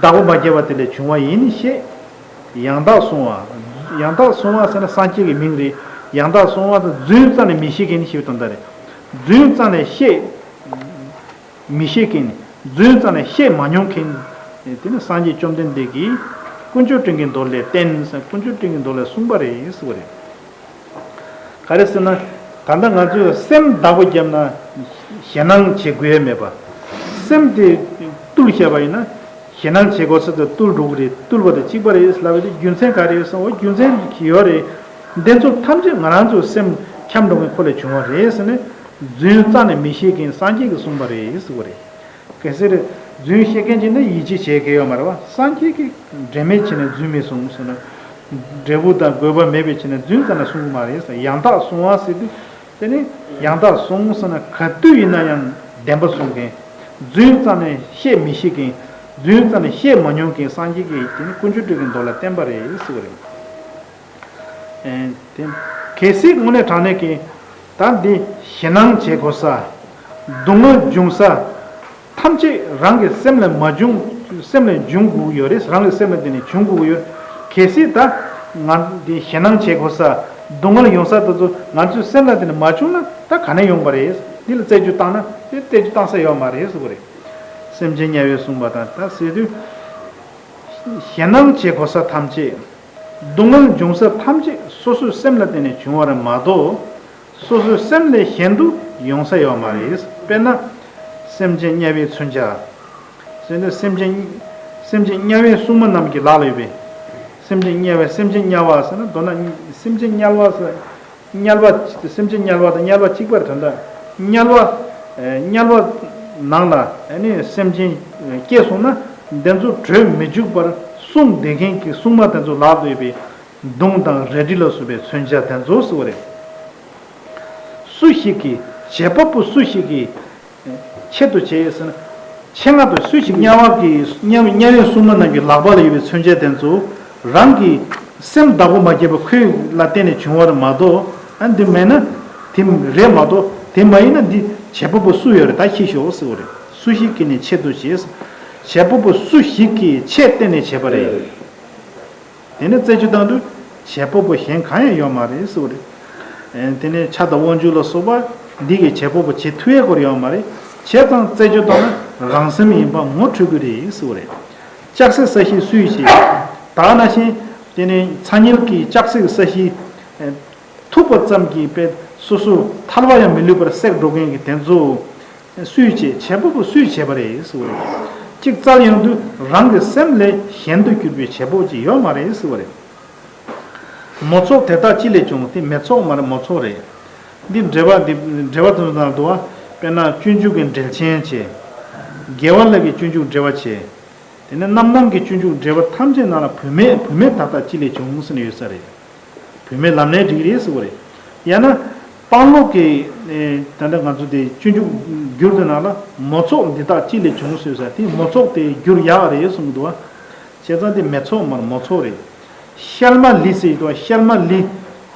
བདག་པོ་མ་བརྒྱབ་པ་དེ་ལས་བྱུང་བ་ཡིན་ཞེས། ཡང་དག་བསྲུང་བ། ཡང་དག་བསྲུང་བ་ཟེར་ན་སངས་རྒྱས་ཀྱི་མིང་རེད། ཡང་དག་བསྲུང་བ་དང་རྫུན་རྩ་ནས་མི་བཤད་མཁན་ཞེས་པའི་དོན་དག་རེད། རྫུན་རྩ་ནས་བཤད། མི་ཤེས་མཁན། རྫུན་རྩ་ནས་བཤད་མ་མྱོང་མཁན། དེ་ནི་སངས་རྒྱས་བཅོམ་ལྡན་འདས་ཀྱིས་དཀོན་མཆོག་སྤྲིན་གྱི་མདོ་ལས་བསྟན་ཟེར། དཀོན་མཆོག་སྤྲིན་གྱི་མདོ་ལས་གསུངས་པ་རེད་ཟེར་བ་རེད། ག་རེ་ཟེར་ན། ད་ལྟ་ང་ཚོས་སེམས་བདག་པོ་བརྒྱབ་ན་ཞེད་སྣང་བྱེད་དགོས་ཡ་མེད་པ། སེམས་དེ་བཏུལ་བཞག་པ་ཡིན་ན་ཞེད་སྣང་བྱེད་དགོས་ས་དེ་བཏུལ་འགྲོ་གི་རེད། བཏུལ་བ་དང་གཅིག་པ་རེད་ལབ་པ་དེ་རྒྱུ་མཚན་ག་རེ་ཡོད་ཟེར་བ། རྒྱུ་མཚན་ཡོད་རེད། འདི་ཚོ་ཐམས་ཅད་ང་རང་ཚོའི་སེམས་འཁྱམས་འགྲོ་མཁན་ཁོ་ལས་བྱུང་བ་རེད་ཟེར་ནས། རྫུན་རྩ་ནས་མི་བཤད་མཁན་སངས་རྒྱས་ཀྱིས་གསུངས་པ་རེད་ཟེར་བ་རེད། གལ་སྲིད་རྫུན་བཤད་མཁན་ཅིག་ན་ཡིད་ཆེས་བྱེད་མཁན་ཡོད་མ་རེད་བ། སངས་རྒྱས་ཀྱིས་འབྲེལ་མེད་བྱས་ནས་རྫུན་མི་གསུངས་ཟེར་ན། འབྲས་བུ་དང་དགོས་པ་མེད་པའི་ཕྱིར་ན་རྫུན་རྩ་ནས་གསུང་གི་མ་རེད་ཟེར། ཡང་དག་གསུང་བ་ཟེར་དུས། དེ་ནི་ཡང་དག་གསུང་ཟེར་ན་ག་དུས་ཡིན་ན་ཡང་བདེན་པ་གསུང་མཁན། རྫུན་རྩ་ནས་བཤད་མི་ཤེས་མཁན། རྫུན་རྩ་ནས་བཤད་མ་མྱོང་མཁན་སངས་རྒྱས་ཀྱིས་དེ་ནི་དཀོན་མཆོག་སྤྲིན་གྱི་མདོ་ལ་བསྟན་པ་རེད་ཟེར་བ་རེད། ཨེ། དེ། གལ་སྲིད་དངོས་གནས་དྲང་གནས་ཀྱི། ད་འདི་ཞེད་སྣང་བྱེད་དགོས་ས། སྡུག་བསྔལ་འབྱུང་ས། ཐམས་ཅད་རང་གི་སེམས་ལ་མ་བྱུང་། སེམས་ལ་འབྱུང་དགོས་ཀྱི་ཡོད་རེད། རང་གི་སེམས་ལ་དེ་ནས་བྱུང་དགོས་ཀྱི་ཡོད། གལ་སྲིད་ད་ང་འདི་ཞེད་སྣང་བྱེད་དགོས་ས། སྡུག་བསྔལ་ཡོང་ས་དེ་ཚོ་ང་ཚོའི་སེམས་ལ་དེ་ནས་མ་བྱུང་ན་ད་ག་ནས་ཡོང་པ་རེད། འདི་ལ་རྩད་གཅོད་བཏང་ན་དེ་རྩད་གཅོད་བཏང་ས་ཡོད་མ་རེད་ཟེར་བ་རེད། སེམས་ཅན་དམྱལ་བས་གསུངས་པ་དང་ད་ཟེར་དུས། ཞེད་སྣང་བྱེད་དགོས་ས་ཐམས་ཅད། སྡུག་བསྔལ་འབྱུང་ས་ཐམས་ཅད་སོ་སོའི་སེམས་ལ་བརྟེན་ནས་བྱུང་བ་རེད་མ་གཏོགས། སོ་སོའི་སེམས་ལས་གཞན་དུ་ཡོང་ས་ཡོད་མ་རེད། དཔེར་ན། སེམས་ཅན་དམྱལ་བའི་མཚོན་ཆ། ཟེར་ན་སེམས་ཅན། སེམས་ཅན་དམྱལ་བའི་སྲུང་མ་རྣམས་ཀྱི་ལག་ལ་ཡོད་པའི། སེམས་ཅན་དམྱལ་བའི་སེམས་ཅན་དམྱལ་བ་ཟེར་ན་མདོར་ན་སེམས་ཅན་དམྱལ་བ་ཟེར། དམྱལ་བ། སེམས་ཅན་དམྱལ་བ་དང་དམྱལ་བ་གཅིག་པར་དོན་དག་དམྱལ་བ། ཨེ། དམྱལ་བ་ནང་ལ་ཨ་ནི་སེམས་ཅན་སྐྱེས་སོང་ན་འདི་ཚོ་བྲོས་མི་འཇུག་པར་སྲུང་བསྡད་མཁན་གྱི་སྲུང་མ་དེ་ཚོ་ལག་ཏུ་ཡོད་པའི་མདུང་དང་རལ་གྲི་ལ་སོགས་པའི་མཚོན་ཆ་དེ་ཚོ་ཟེར་བ་རེད། སུ་ཞིག་གིས། བྱེད་པ་པོ་སུ་ཞིག་གིས། ཆེད་དུ་བྱས་ཟེར་ན། ཆེད་མངགས་པའི་སུ་ཞིག་དམྱལ་བ་གི་དམྱལ་དམྱལ་བའི་སྲུང་མ་རྣམས་ཀྱི་ལག་པ་ལ་ཡོད་པའི་མཚོན་ཆ་དེ་ཚོ་རང་གི་སེམས་བདག་པོ་མ་བརྒྱབ་པ་ཁོའི་ལ་བརྟེན་ནས་བྱུང་བ་རེད་མ་གཏོགས། ཨ། འདི་མེད་ན་དེ་རེད་མ་གཏོགས། དེ་མ་ཡིན་ན་འདི་བྱེད་པ་པོ་སུ་ཡོད་རེད། ད་ཤེས་ཤོག་ཟེར་བ་རེད། སུ་ཞིག་གིས་ནི་ཆེད་དུ་བྱས། བྱེད་པ་པོ་སུ་ཞིག་གིས་ཆེད་བརྟེན་ནས་བྱས་པ་རེད། དེ་ནས་རྩད་གཅོད་བཏང་དུས་བྱེད་པ་པོ་གཞན་གང་ཡང་ཡོད་མ་རེད་ཟེར་བ་རེད། ཨེ། དེ་ནས་ཕྱག་དང་དབང་ཕྱུག་ལ་སོགས་པ་འདི་གིས་བྱེད་པ་པོ་བྱེད་ཐུབ་ཡས་སྐོར་ཡོད་མ་རེད། བྱས་ཙང་རྩད་གཅོད་བཏང་ན་རང་སེམས་ཡིན་པ་ངོ་འཕྲོད་ཀྱི་རེད་ཟེར་བ་རེད། ལྕགས་སྲེག་ས་གཞི་སུས་བྱེད། ད་ནང་བཞིན་དེ་ནས་ཚ་དམྱལ་གྱི་ལྕགས་སྲེག་ས་གཞི། ཨེ། ཐུག་པ་ཙམ་གྱིས་དཔེ་སོ་སོ་ཐལ་བ་ཡང་མི་ལུས་པར་སྲེག་འགྲོ་མཁན་གྱི་དེ་ཚོ། སུས་བྱེད། བྱེད་པ་པོ་སུས་བྱེད་པ་རེད་ཟེར་བ་རེད། གཅིག་བཙལ་ཡོང་དུས་རང་གི་སེམས་ལས་གཞན་དུ་གྱུར་པའི་བྱེད་པ་པོ་ཅིག་ཡོད་མ་རེད་ཟེར་བ་རེད། མོ་ཚོགས་དེ་དག་ཅི་ལས་བྱུང་། དེ་མེ་ཚོགས་མ་རེད། མོ་ཚོགས་རེད། འདི་འགྲེལ་པ་འདི་འགྲེལ་པ་དེ་ཚོ་ནང་འདུག་བ། དཔེར་ན་སྤྱོད་འཇུག་གི་འགྲེལ་ཆེན་བྱས། རྒྱལ་བ་ལ་གི་སྤྱོད་འཇུག་འགྲེལ་པ་བྱས། དེ་ནས་རྣམ་སྣང་གི་སྤྱོད་འཇུག་འགྲེལ་པ་ཐམས་ཅད་ནང་ལ་བུད་མེད་བུད་མེད་དག་དག་ཅི་ལས་བྱུང་ཟེར་ནས་ཡོད་ས་རེད། བུད་མེད་ལམ་ལས་འགྲིག་རེད་ཟེར་བ་རེད། ཡང་ན། སྤང་ལུགས་ཀྱི་ཨེ། ད་ལྟ་ང་ཚོ་དེ་སྤྱོད་འཇུག་འགྱུར་དེ་ནང་ལ་མོ་ཚོགས་འདི་དག་ཅི་ལས་བྱུང་ཟེར་ས་དེ་མོ་ཚོགས་དེ་འགྱུར་ཡག་རེད་གསུངས་འདུག་བ། བྱས་ཙང་དེ་མེ་ཚོགས་མར་མོ་ཚོགས་རེད། ཤལ་མ་ལི་ཟེར་འདུག་བ། ཤལ་མ་ལི་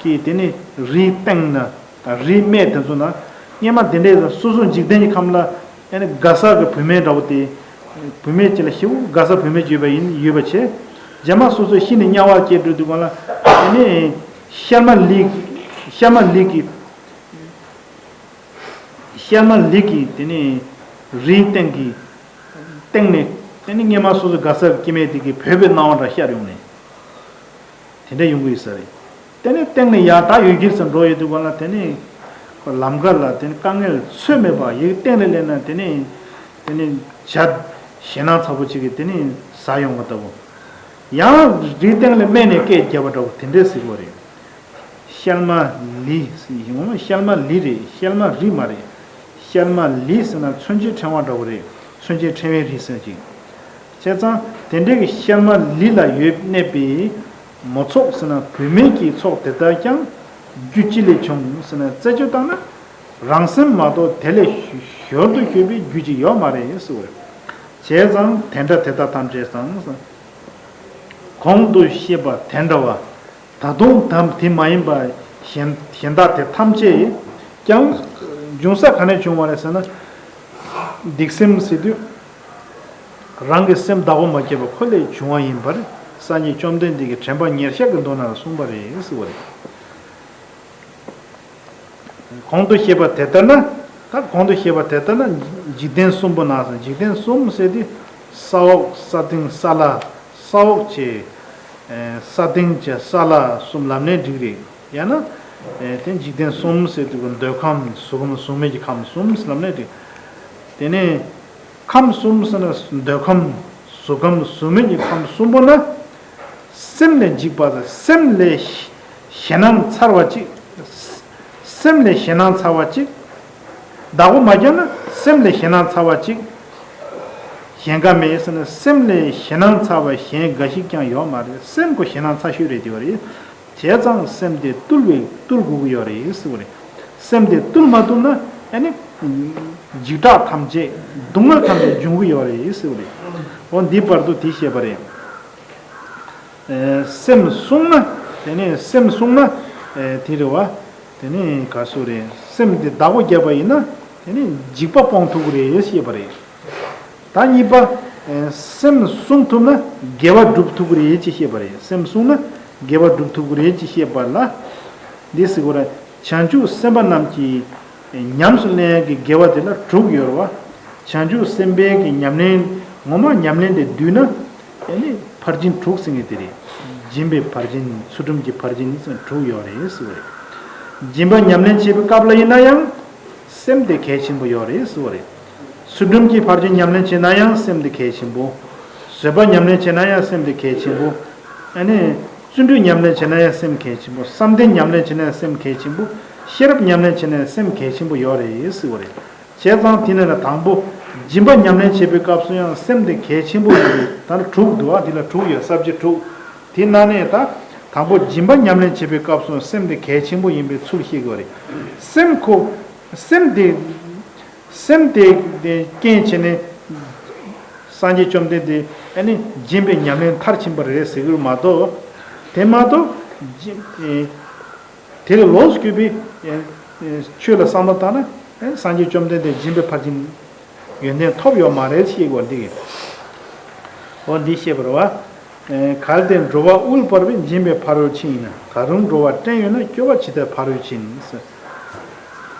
གི་དེ་ནི་རིའི་སྟེང་ན། རིའི་སྨད་དེ་ཚོ་ན། སྔོན་མ་དེ་འདྲའི་སོ་སོ་འཇིག་རྟེན་གྱི་ཁམས་ལ་ཨེ་ནི་དགའ་ས་གི་བུད་མེད་འདྲ་བོ་དེ། བུད་མེད་ཅིག་ལ་ཞེ་པོ་དགའ་ས་བུད་མེད་ཅིག་ཡོད་པ་ཡིན་ཡོད་པ་བྱས། རྗེས་མ་སོ་སོ་ཤི་ནས་དམྱལ་བར་སྐྱེས་འགྲོ་དུས་སྒང་ལ་ཨེ་ནི་ཤལ་མ་ལི། ཤལ་མ་ལི་གི་ཤལ་མ་ལི་གི་དེ་ནི་རིའི་སྟེང་གི་སྟེང་ནས་དེ་ནི་སྔོན་མ་སོ་སོ་དགའ་ས་གི་སྐྱེ་དམན་དེ་གི་བོས་པའི་སྣང་བ་འདྲ་ཤར་ཡོང་ནས། དེ་འདྲ་ཡོང་གི་ཡོད་ས་རེད། དེ་ནས་སྟེང་ནས་ཡར་ད་ཡུལ་དཀྱིལ་སུ་འགྲོ་ཡོད་དུས་སྒང་ལ་དེ་ནས་ལམ་ཁ་ལ་དེ་ནས་དཀའ་ངལ་ཚོད་མེད་པ་ཡི་སྟེང་ནས་སླེབས་ན་དེ་ནས་དེ་ནས་བྱ་ཞེད་སྣང་ཚ་པོ་ཅིག་གིས་དེ་ནས་ཟ་ཡོང་བ་ལྟ་བུ། ཡང་རི་སྟེང་ལ་སྨད་ནས་སྐད་རྒྱབ་པ་འདྲ་བོ་དེ་འདྲས་ཟེར་གྱི་ཡོད་རེད། ཤལ་མ་ལི་ཟེར་ཡོང་། ཤལ་མ་ལི་རེད། ཤལ་མ་རི་མ་རེད། ཤལ་མ་ལི་ཟེར་ན་མཚོན་ཆའི་ཕྲེང་བ་འདྲ་བོ་རེད། མཚོན་ཆའི་ཕྲེང་བའི་རི་ཟེར་ཅིག་བྱས་ཙང་དེ་འདྲའི་གི་ཤལ་མ་ལི་ལ་ཡོད་གནས་པའི་མོ་ཚོགས་ཟེར་ན་བུད་མེད་ཀྱི་ཚོགས་དེ་དག་ཀྱང་རྒྱུ་ཅི་ལས་བྱུང་ཟེར་ན་རྩད་གཅོད་བཏང་ན་རང་སེམས་མ་གཏོགས་དེ་ལས་ཞོར་དུ་ཤོད་པའི་རྒྱུ་ཅིག་ཡོད་མ་རེད་ཟེར་བ་རེད། བྱས་ཙང་དེ་འདྲ་དེ་དག་ཐམས་ཅད་དང་། གོང་དུ་བཤད་པ་དེ་འདྲ་བ། ད་དུང་དམ་དེ་མ་ཡིན་པ་གཞན་གཞན་དག་དེ་ཐམས་ཅད་ཀྱང་འབྱུང་ས་ག་ནས་བྱུང་བ་རེད་ཟེར་ན། སྡིག་སེམས་ཟེར་དུས་རང་གི་སེམས་བདག་པོ་མ་བྱས་པ་ཁོ་ལས་བྱུང་བ་ཡིན་པར་སངས་རྒྱས་བཅོམ་ལྡན་འདས་ཀྱིས་དྲན་པ་ཉེར་གཞག་གི་མདོ་ནང་ལ་གསུངས་པ་རེད་ཟེར་བ་རེད། གོང་དུ་བཤད་པ་དེ་ལྟར་ན། ད་གོང་དུ་བཤད་པ་དེ་ལྟར་ན་འཇིག་རྟེན་གསུམ་པོ་ནང་སོང་། འཇིག་རྟེན་གསུམ་ཟེར་དུས་ས་འོག་ས་སྟེང་ས་བླ། ས་འོག་བཅས། ས་སྟེང་བཅས་ས་བླ་གསུམ་ལམ་ལས་འགྲིག་རེད། ཡང་ན། དེ་འཇིག་རྟེན་གསུམ་ཟེར་དུས་འདོད་ཁམས་གཟུགས་ཁམས་གཟུགས་མེད་ཀྱི་ཁམས་གསུམ་ལམ་ལས་འགྲིག་དེ་ནས་ཁམས་གསུམ་ཟེར་ན་འདོད་ཁམས་གཟུགས་ཁམས་གཟུགས་མེད་ཀྱི་ཁམས་གསུམ་པོ་ན། སེམས་ལས་འཇིགས་པ་དང་སེམས་ལས་ཞེད་སྣང་ཚ་བ་གཅིག་སེམས་ལས་ཞེད་སྣང་ཚ་བ་གཅིག་བདག་པོ་མ་བརྒྱབ་ན་སེམས་ལས་ཞེད་སྣང་ཚ་བ་གཅིག་གཞན་འགའ་མེད་ཟེར་ན། སེམས་ལས་ཞེད་སྣང་ཚ་བ་གཞན་འགའ་ཞིག་ཀྱང་ཡོད་མ་རེད། སེམས་ཁོ་ཞེད་སྣང་ཚ་ཤོས་རེད་དེ་བ་རེད། བྱས་ཙང་སེམས་དེ་བཏུལ་བའི་བཏུལ་དགོས་ཀྱི་ཡོད་རེད་ཟེར་བ་རེད། སེམས་དེ་བཏུལ་མ་ཐུབ་ན་ཨ་ནི་འཇིགས་སྐྲག་ཐམས་ཅད་སྡུག་བསྔལ་ཐམས་ཅད་འབྱུང་གི་ཡོད་རེད་ཟེར་བ་རེད། འོ་འདི་བར་དུ་དེ་བཤད་པ་རེད། སེམས་བསྲུངས་ན། དེ་ནས་སེམས་བསྲུངས་ན། དེ་རེད་བ། དེ་ནས་ག་སུ་རེད། སེམས་དེ་བདག་པོ་བརྒྱབ་པ་ཡིན་ན། དེ་ནས་འཇིགས་པ་སྤོང་ཐུབ་ཀྱི་རེད་ཞེས་པ་རེད། ད་གཉིས་པ། སེམས་བསྲུང་ཐུབ་ན་དགེ་བ་སྒྲུབ་ཐུབ་ཀྱི་རེད་ཅེས་བཤད་པ་རེད། སེམས་བསྲུངས་ན་དགེ་བ་སྒྲུབ་ཐུབ་ཀྱི་རེད་ཅེས་བཤད་པ་ལ། འདི་ཟེར་གོ་ར། བྱང་ཆུབ་སེམས་དཔའ་རྣམས་ཀྱིས། ཉམས་སུ་ལེན་ཡག་གི་དགེ་བ་དེ་ལ་དྲུག་ཡོད་རེད་བ། བྱང་ཆུབ་སེམས་དཔའི་གི་ཉམས་ལེན། ངོ་མ་ཉམས་ལེན་དེ་བསྡུས་ན། ཨེ་ནི་ཕར་ཕྱིན་དྲུག་ཟེར་མཁན་དེ་རེད། སྦྱིན་པའི་ཕར་ཕྱིན། ཚུལ་ཁྲིམས་ཀྱི་ཕར་ཕྱིན་ཟེར་དྲུག་ཡོད་རེད་ཟེར་བ་རེད། སྦྱིན་པ་ཉམས་ལེན་བྱེད་པའི་སྐབས་ལ་ཡིན་ན་ཡང་། སེམས་དེ་གལ་ཆེན་པོ་ཡོད་རེད་ཟེར་བ་རེད། ཚུལ་ཁྲིམས་ཀྱི་ཕར་ཕྱིན་ཉམས་ལེན་བྱེད་ན་ཡང་སེམས་དེ་གལ་ཆེན་པོ། བཟོད་པ་ཉམས་ལེན་བྱེད་ན་ཡང་སེམས་དེ་གལ་ཆེན་པོ། ཨ་ནི། བརྩོན་འགྲུས་ཉམས་ལེན་བྱེད་ན་ཡང་སེམས་གལ་ཆེན་པོ། བསམ་གཏན་ཉམས་ལེན་བྱེད་ན་ཡང་སེམས་གལ་ཆེན་པོ། ཤེས་རབ་ཉམས་ལེན་བྱེད་ན་ཡང་སེམས་གལ་ཆེན་པོ་ཡོད་རེད་ཟེར་བ་རེད། བྱས་ཙང་དེ་ནས་ལ་དང་པོ། སྦྱིན་པ་ཉམས་ལེན་བྱེད་པའི་སྐབས་སུ་ཡང་སེམས་དེ་གལ་ཆེན་པོ་ཡོད་རེད། ད་ལ་དྲུག་འདུག་ཨ། དེ་ལ་དྲུག་ཡོད། ས་བཅད་དྲུག་དེ་ནང་ནས་ད། དང་པོ་སྦྱིན་པ་ཉམས་ལེན་བྱེད་པའི་སྐབས་སུ་སེམས་དེ་གལ་ཆེན་པོ་ཡིན་པའི་ཚུལ་ཤེས་དགོས་རེད། སེམས་ཁོ། སེམས་དེ། སེམས་དེ་དེ་རྐྱེན་བྱས་ནས། སངས་རྒྱས་བཅོམ་ལྡན་འདས་ཨ་ནི་སྦྱིན་པའི་ཉམས་ལེན་མཐར་ཕྱིན་པ་རེད་ཟེར་གྱི་མ་གཏོགས། དེ་མ་གཏོགས། སྦྱིན། དེ་ལས་ལོགས་སུ་གྱུར་པའི་ཆོས་ལ་བསམ་བློ་བཏང་ན། སངས་རྒྱས་བཅོམ་ལྡན་འདས་སྦྱིན་པའི་ཕར་ཕྱིན་ཡོན་ཏན་ཐོབ་ཡོད་མ་རེད་ཞེས་པ་འདི་གི། འོ་འདི་ཤེས་པར་བ། གལ་ཏེ་འགྲོ་བ་དབུལ་བར་བས། སྦྱིན་པའི་ཕ་རོལ་ཕྱིན་ཡིན་ན། ད་རུང་འགྲོ་བ་བཀྲེན་ཡོད་ན། སྐྱོ་བ་ཇི་ལྟར་ཕ་རོལ་ཕྱིན།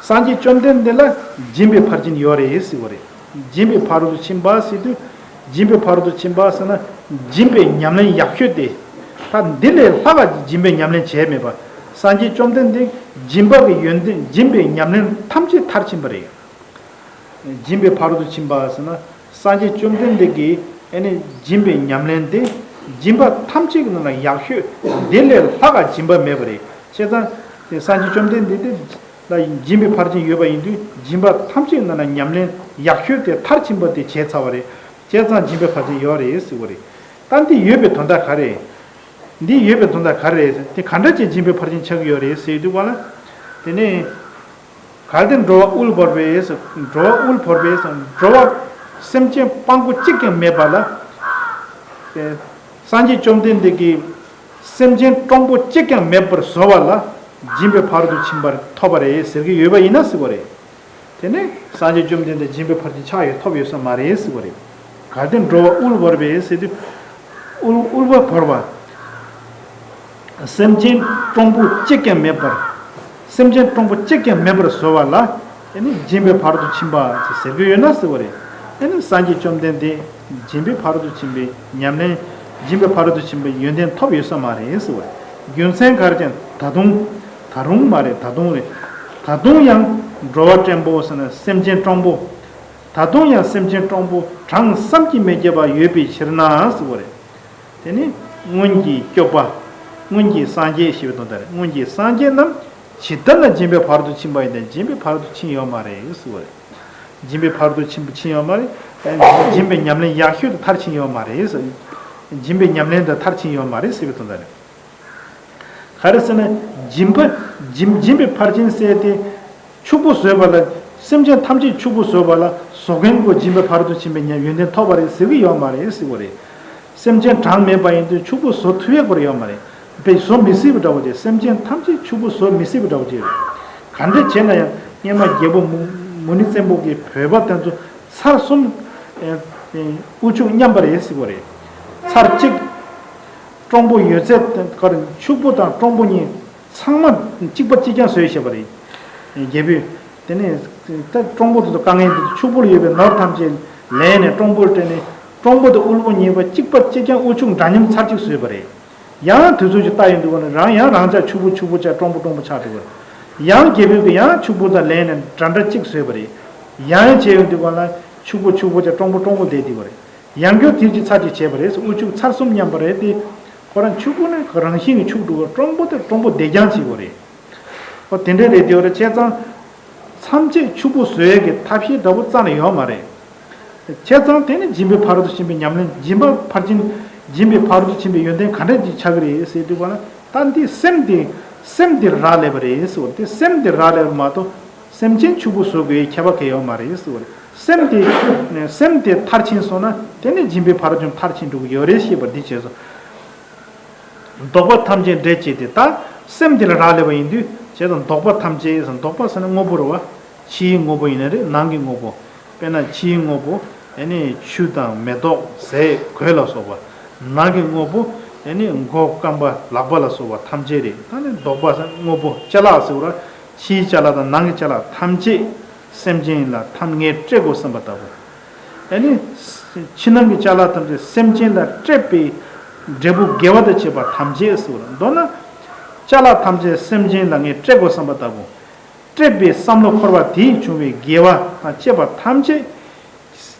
སངས་རྒྱས་བཅོམ་ལྡན་འདས་ལ་སྦྱིན་པའི་ཕར་ཕྱིན་ཡོད་རེད་ཟེར་བ་རེད། སྦྱིན་པའི་ཕ་རོལ་ཏུ་ཕྱིན་པ་ཟེར་དུས། སྦྱིན་པའི་ཕ་རོལ་ཏུ་ཕྱིན་པ་ཟེར་ན། སྦྱིན་པའི་ཉམས་ལེན་ཡག་ཤོས་དེ། ད་འདི་ལས་ལྷག་ག་སྦྱིན་པའི་ཉམས་ལེན་བྱས་མེད་པ། སངས་རྒྱས་བཅོམ་ལྡན་འདས་སྦྱིན་པ་གི་ཡོན་ཏན། སྦྱིན་པའི་ཉམས་ལེན་ཐམས་ཅད་མཐར་ཕྱིན་པ་རེད། སྦྱིན་པའི་ཕ་རོལ་ཏུ་ཕྱིན་པ་ཟེར་ན། སངས་རྒྱས་བཅོམ་ལྡན་འདས་ཀྱིས་ཨ་ནི་སྦྱིན་པའི་ཉམས་ལེན་དེ། སྦྱིན་པ་ཐམས་ཅད་ཀྱི་ནང་ལ་ཡག་ཤོས། འདི་ལས་ལྷག་ག་སྦྱིན་པ་མེད་པ་རེད། བྱས་ཙང་དེ་སངས་རྒྱས་བཅོམ་ལྡན་འདས་དེ། ལ་སྦྱིན་པའི་ཕར་ཕྱིན་ཡོད་པ་ཡིན་དུས་སྦྱིན་པ་ཐམས་ཅད་ནང་ན་ཉམས་ལེན་ཡག་ཤོས་དེ་མཐར་ཕྱིན་པ་དེ་བྱས་ཚར་བ་རེད། བྱས་ཙང་སྦྱིན་པའི་ཕར་ཕྱིན་ཡོད་རེད་ཟེར་བ་རེད། ད་འདི་ཡོད་པའི་དོན་དག་ག་རེ། འདི་ཡོད་པའི་དོན་དག་ག་རེ་རེད། དེ་ག་འདྲ་ཅིག་སྦྱིན་པའི་ཕར་ཕྱིན་ཆགས་ཀྱི་ཡོད་རེད་ཟེར་དུས་ག་ལ། དེ་ནས། གལ་ཏེ་འགྲོ་བ་དབུལ་བོར་བས། འགྲོ་བ་དབུལ་བོར་བས། འགྲོ་བ་སེམས་ཅན་སྤྲང་པོ་གཅིག་ཀྱང་མེད་པ་ལ། སངས་རྒྱས་བཅོམ་ལྡན་འདས་ཀྱིས་སེམས་ཅན་སྤྲང་པོ་གཅིག་ཀྱང་མེད་པར་བཟོ་བ་ལ་སྦྱིན་པའི་ཕ་རོལ་ཏུ་ཕྱིན་པར་ཐོབ་པ་རེད་ཟེར་གྱི་ཡོད་པ་ཡིན་ན་ཟེར་བ་རེད། དེ་ནས་སངས་རྒྱས་བཅོམ་ལྡན་འདས་སྦྱིན་པའི་ཕར་ཕྱིན་ཆགས་ཡོད་ཐོབ་ཡོད་ས་མ་རེད་ཟེར་བ་རེད། གལ་ཏེ་འགྲོ་བ་དབུལ་བོར་བས་ཟེར་དུས། དབུལ་དབུལ་བོར་བ། སེམས་ཅན་སྤྲང་པོ་གཅིག་ཀྱང་མེད་པར། སེམས་ཅན་སྤྲང་པོ་གཅིག་ཀྱང་མེད་པར་བཟོ་བ་ལ། ཨེ་ནི་སྦྱིན་པའི་ཕ་རོལ་ཏུ་ཕྱིན་པ་ཟེར་གྱི་ཡོད་ན་ཟེར་བ་རེད། ཨེ་ནི་སངས་རྒྱས་བཅོམ་ལྡན་འདས་སྦྱིན་པའི་ཕ་རོལ་ཏུ་ཕྱིན་པའི་ཉམས་ལེན། སྦྱིན་པའི་ཕ་རོལ་ཏུ་ཕྱིན་པའི་ཡོན་ཏན་ཐོབ་ཡོད་ས་མ་རེད་ཟེར་བ་རེད། རྒྱུ་མཚན་ག་རེ་ཀྱང་ད་དུང་། ད་རུང་མ་རེད། ད་དུང་རེད། ད་དུང་ཡང་འགྲོ་བ་སྤྲང་པོ་ཟེར་ན་སེམས་ཅན་སྤྲང་པོ། ད་དུང་ཡང་སེམས་ཅན་སྤྲང་པོ་གྲངས་བསམ་གྱིས་མི་ཁྱབ་པ་ཡོད་པའི་ཕྱིར་ན་ཟེར་བ་རེད། དེ་ནི་སྔོན་གྱི་སྐྱོབ་པ། སྔོན་གྱི་སངས་རྒྱས་ཞེས་པའི་དོན་དག་རེད། སྔོན་གྱི་སངས་རྒྱས་རྣམས་ཇི་ལྟར་ན་སྦྱིན་པའི་ཕ་རོལ་ཏུ་ཕྱིན་པ་ཡིན་ཏེ་སྦྱིན་པའི་ཕ་རོལ་ཏུ་ཕྱིན་ཡོད་མ་རེད་ཟེར་བ་རེད། སྦྱིན་པའི་ཕ་རོལ་ཏུ་ཕྱིན་པ་ཕྱིན་ཡོད་མ་རེད། སྦྱིན་པའི་ཉམས་ལེན་ཡག་ཤོས་དུ་མཐར་ཕྱིན་ཡོད་མ་རེད་ཟེར། སྦྱིན་པའི་ཉམས་ལེན་དུ་མཐར་ཕྱིན་ཡོད་མ་རེད་ཟེར་བའི་དོན་དག་རེད། ག་རེ་ཟེར་ན། སྦྱིན་པ། སྦྱིན་སྦྱིན་པའི་ཕར་ཕྱིན་ཟེར་ཏེ། ཕྱུག་པོ་བཟོས་པ་ལ། སེམས་ཅན་ཐམས་ཅད་ཕྱུག་པོ་བཟོས་པ་ལ་བཟོ་མཁན་པོ་སྦྱིན་པའི་ཕ་རོལ་ཏུ་ཕྱིན་པའི་ཉམས་ཡོན་ཏན་ཐོབ་པ་རེད་ཟེར་གྱི་ཡོད་མ་རེད་ཟེར་བ་རེད། སེམས་ཅན་གྲངས་མེད་པ་ཡིན་དུས་ཕྱུག་པོ་བཟོ་ཐུབ་ཡག་པོ་རེད་ཡོད་མ་རེད། དཔེ་བཟོ་མི་སྲིད་པ་འདྲ་བོ་ཅིག་སེམས་ཅན་ཐམས་ཅད་ཕྱུག་པོ་བཟོ་མི་སྲིད་པ་འདྲ་བོ་ཅིག་རེད། ག་འདྲ་བྱས་ན་ཡང་སྔོན་མ་རྒྱལ་པོ་མུ་མུ་ནེ་བཙན་པོ་གིས་བོད་པ་དེ་ཚོ་ཚར་གསུམ་ཨེ་ཨེ་དབུལ་ཕྱུག་མཉམ་པ་རེད་ཟེར་བ་རེད། ཚར་གཅིག་སྤྲང་པོ་ཡོད་ཚད་དེ་གར་ཕྱུག་པོ་དང་སྤྲང་པོ་གཉིས་ཚང་མ་གཅིག་པ་གཅིག་རྐྱང་བཟོས་བཞག་པ་རེད། རྒྱལ་པོས། དེ་ནས་ད་སྤྲང་པོ་དེ་ཚོ་དཀའ་ངལ་འདི་ཚོ་ཕྱུག་པོ་ལ་ཡོད་པའི་ནོར་ཐམས་ཅད་ལེན་ནས་སྤྲང་པོར་སྤྲད་ནས་སྤྲང་པོ་དང་དབུལ་པོ་གཉིས་པ་གཅིག་པ་གཅིག་རྐྱང་དབུལ་ཕྱུག་འདྲ་མཉམ་ཚར་གཅིག་བཟོས་པ་རེད། ཡང་དུས་ཚོད་ཅིག་ལྟ་ཡོང་དུས་སྒང་ལ་རང་ཡང་རང་ཅག་ཕྱུག་པོ་ཕྱུག་པོ་ཆགས་སྤྲང་པོ་སྤྲང་པོ་ཆགས་འགྲོ་གི་རེད། ཡང་རྒྱལ་པོས་ཀྱི་ཡང་ཕྱུག་པོ་དང་ལེན་ནས་འདྲ་འདྲ་གཅིག་བཟོས་པ་རེད། ཡང་ཡང་བྱས་ཡོང་དུས་སྒང་ལ་ཕྱུག་པོ་ཕྱུག་པོ་ཆགས་སྤྲང་པོ་སྤྲང་པོ་བསྡད་དུས་པ་རེད། ཡང་བསྐྱར་དེ་གཅིག་ཚར་གཅིག་བྱས་པ་རེད། དབུལ་ཕྱུག་ཚར་གསུམ་མཉམ་པ་རེད་དེ། ཁོ་རང་ཕྱུག་པོ་ནི་རང་བཞིན་གྱིས་ཕྱུག་འགྲོ་གི་སྤྲང་པོ་དེ་སྤྲང་པོ་བསྡད་རྐྱང་བྱེད་དགོས་རེད། ཨོ་དེ་འདྲ་རེད་དེ་བ་རེད་བྱས་ཙང་། མཚམས་ཆད་ཕྱུག་པོ་བཟོ་ཡས་ཀྱི་ཐབས་ཤེས་འདྲ་པོ་རྩ་ནས་ཡོད་མ་རེད། བྱས་ཙང་དེ་ནི་སྦྱིན་པའི་ཕ་རོལ་ཏུ་ཕྱིན་པའི་ཉམས་ལེན། སྦྱིན་པ་ཕར་ཕྱིན། སྦྱིན་པའི་ཕ་རོལ་ཏུ་ཕྱིན་པའི་ཡོན་ཏན་ག་འདྲ་ཅིག་ཆགས་ཀྱི་རེད་ཟེར་དུས་པ་ལ། ད་འདི་སེམས་དེ། སེམས་དེ་རག་ལས་པ་རེད་ཟེར་བ་དེ། སེམས་དེ་རག་ལས་པ་མ་གཏོགས་སེམས་ཅན་ཕྱུག་པོ་བཟོ་དགོས་ཁྱད་པར་གང་ཡོད་མ་རེད་ཟེར་བ་རེད། སེམས་དེ། སེམས་དེ་མཐར་ཕྱིན་སོང་ན་དེ་ནི་སྦྱིན་པའི་ཕ་རོལ་ཏུ་མཐར་ཕྱིན་འགྲོ་གི་ཡོད་རེད་ཞེས་པ་འདི་བྱས་སོ། བདོག་པ་ཐམས་ཅད་འབྲས་བཅས་ཏེ། ད་སེམས་དེ་ལ་རག་ལས་པ་ཡིན་དུས་བྱས་ཙང་བདོག་པ་ཐམས་ཅད་ཟེར། བདོག་པ་ཟེར་ན་དངོས་པོ་རེད་བ། ཕྱིའི་དངོས་པོ་ཡིན་ན་རེད། ནང་གི་དངོས་པོ། དཔེར་ན་ཕྱིའི་དངོས་པོ་ཨེ་ནི་ཆུ་དང་མེ་ཏོག་ཟས་གོས་ལ་སོགས་པ། ནང་གི་དངོས་པོ་ཨེ་ནི་མགོ་རྐང་པ་ལག་པ་ལ་སོགས་པ་ཐམས་ཅད་རེད། ད་ནི་བདོག་པ་ཟེར་དངོས་པོ་ཅ་ལག་ཟེར་བ་ར། ཕྱིའི་ཅ་ལག་དང་ནང་གི་ཅ་ལག་ཐམས་ཅད་སེམས་ཅན་ལ་ཐམས་ངས་སྤྲད་དགོས་བསམ་པ་ལྟ་བུ། ཨེ་ནི། ཕྱི་ནང་གི་ཅ་ལག་ཐམས་ཅད་སེམས་ཅན་ལ་སྤྲད་པའི་འབྲས་བུ་དགེ་བ་དང་བཅས་པ་ཐམས་ཅད་ཟེར་བ་ལ། མདོར་ན། ཅ་ལག་ཐམས་ཅད་སེམས་ཅན་ལ་ངས་སྤྲད་དགོས་བསམ་པ་ལྟ་བུ། སྤྲད་པའི་བསམ་བློ་འཁོར་བ་དེས་བྱུང་བའི་དགེ་བ་དང་བཅས་པ་ཐམས་ཅད་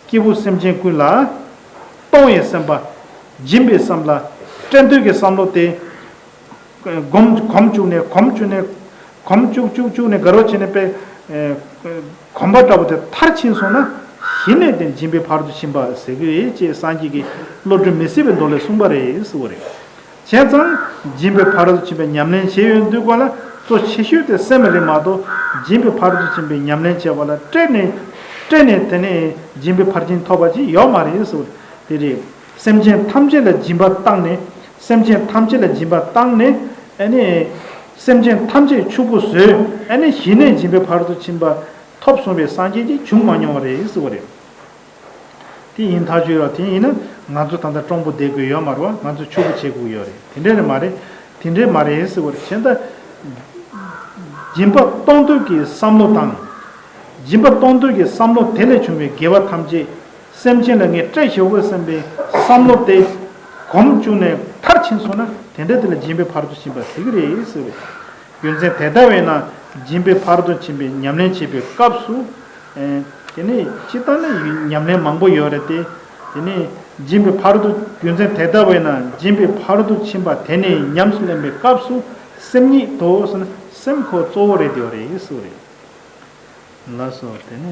སྐྱེས་བུ་སེམས་ཅན་ཀུན་ལ་གཏོང་བའི་སེམས་པ། སྦྱིན་པའི་བསམ་པ། སྤྲད་འདོད་ཀྱི་བསམ་བློ་དེ། གོམ་གོམ་བཅུག་ནས་གོམ་བཅུག་ནས་གོམ་བཅུག་བཅུག་བཅུག་ནས་དགའ་རོགས་བྱས་ནས་པས། གོམ་པ་འདྲ་པོ་དེ་མཐར་ཕྱིན་སོང་ན་གཞི་ནས་དེ་སྦྱིན་པའི་ཕ་རོལ་ཏུ་ཕྱིན་པ་ཟེར་གྱི་རེད་ཅེས་སངས་རྒྱས་ཀྱིས་བློ་གྲོས་མི་སྲིད་པའི་མདོ་ལས་གསུངས་པ་རེད་ཟེར་བ་རེད། བྱས་ཙང་སྦྱིན་པའི་ཕ་རོལ་ཏུ་ཕྱིན་པའི་ཉམས་ལེན་བྱེད་ཡོང་དུས་སྐོར་ལ་གཙོ་ཆེ་ཤོས་དེ་སེམས་རེད་མ་གཏོགས་སྦྱིན་པའི་ཕ་རོལ་ཏུ་ཕྱིན་པའི་ཉམས་ལེན་བྱས་པ་ལ་སྤྲད་ནས་སྤྲད་ནས་དེ་ནས་སྦྱིན་པའི་ཕར་ཕྱིན་ཐོབ་པ་ཅིག་ཡོད་མ་རེད་ཟེར་བ་དེ་རེད། སེམས་ཅན་ཐམས་ཅད་ལ་སྦྱིན་པ་བཏང་ནས། སེམས་ཅན་ཐམས་ཅད་ལ་སྦྱིན་པ་བཏང་ནས། ཨ་ནི། སེམས་ཅན་ཐམས་ཅད་ཕྱུག་པོ་བཟོས། ཨ་ནི་གཞི་ནས་སྦྱིན་པའི་ཕ་རོལ་ཏུ་ཕྱིན་པ་ཐོབ་སོང་བའི་སངས་རྒྱས་ཀྱིས་བྱུང་མ་མྱོང་བ་རེད་ཟེར་བ་རེད། དེ་ཡིན་ཐག་ཆོད་ཡོད། དེ་ཡིན་ན་ང་ཚོ་ད་ལྟ་སྤྲང་པོ་བསྡད་དགོས་ཡོད་མ་རེད་བ། ང་ཚོ་ཕྱུག་པོ་བྱེད་དགོས་ཡོད་རེད། དེ་འདྲ་རེད་མ་རེད། དེ་འདྲ་མ་རེད་ཟེར་བ་རེད། གཞན་ད། སྦྱིན་པ་གཏོང་འདོད་ཀྱི་བསམ་བློ་དང་། སྦྱིན་པ་གཏོང་འདོད་ཀྱི་བསམ་བློ་དེ་ལས་བྱུང་བའི་དགེ་བ་ཐམས་ཅད་སེམས་ཅན་ལ་ངས་སྤྲད་ཞོག་གི་བསམ་པའི་བསམ་བློ་དེ་གོམ་བཅུག་ནས་མཐར་ཕྱིན་སོང་ན་དེ་འདྲ་དེ་ལ་སྦྱིན་པའི་ཕ་རོལ་ཏུ་ཕྱིན་པ་ཟེར་གྱི་རེད་ཟེར་བས། རྒྱུ་མཚན་དེ་ལྟ་བས་ན་སྦྱིན་པའི་ཕ་རོལ་ཏུ་ཕྱིན་པའི་ཉམས་ལེན་བྱེད་པའི་སྐབས་སུ། ཨེ། དེ་ནས་སྤྱིར་བཏང་ན་ཉམས་ལེན་མང་པོ་ཡོད་རེད་དེ། དེ་ནས་སྦྱིན་པའི་ཕ་རོལ་ཏུ། རྒྱུ་མཚན་དེ་ལྟ་བས་ན་སྦྱིན་པའི་ཕ་རོལ་ཏུ་ཕྱིན་པ་དེ་ནས་ཉམས་སུ་ལེན་པའི་སྐབས་སུ་ སེམས་ཉིད་དོ་ཟེར་ན་སེམས་ཁོ་གཙོ་བོ་རེད་དེ་རེད་སུ་རེད། ལགས་སོ་དེ་ནས།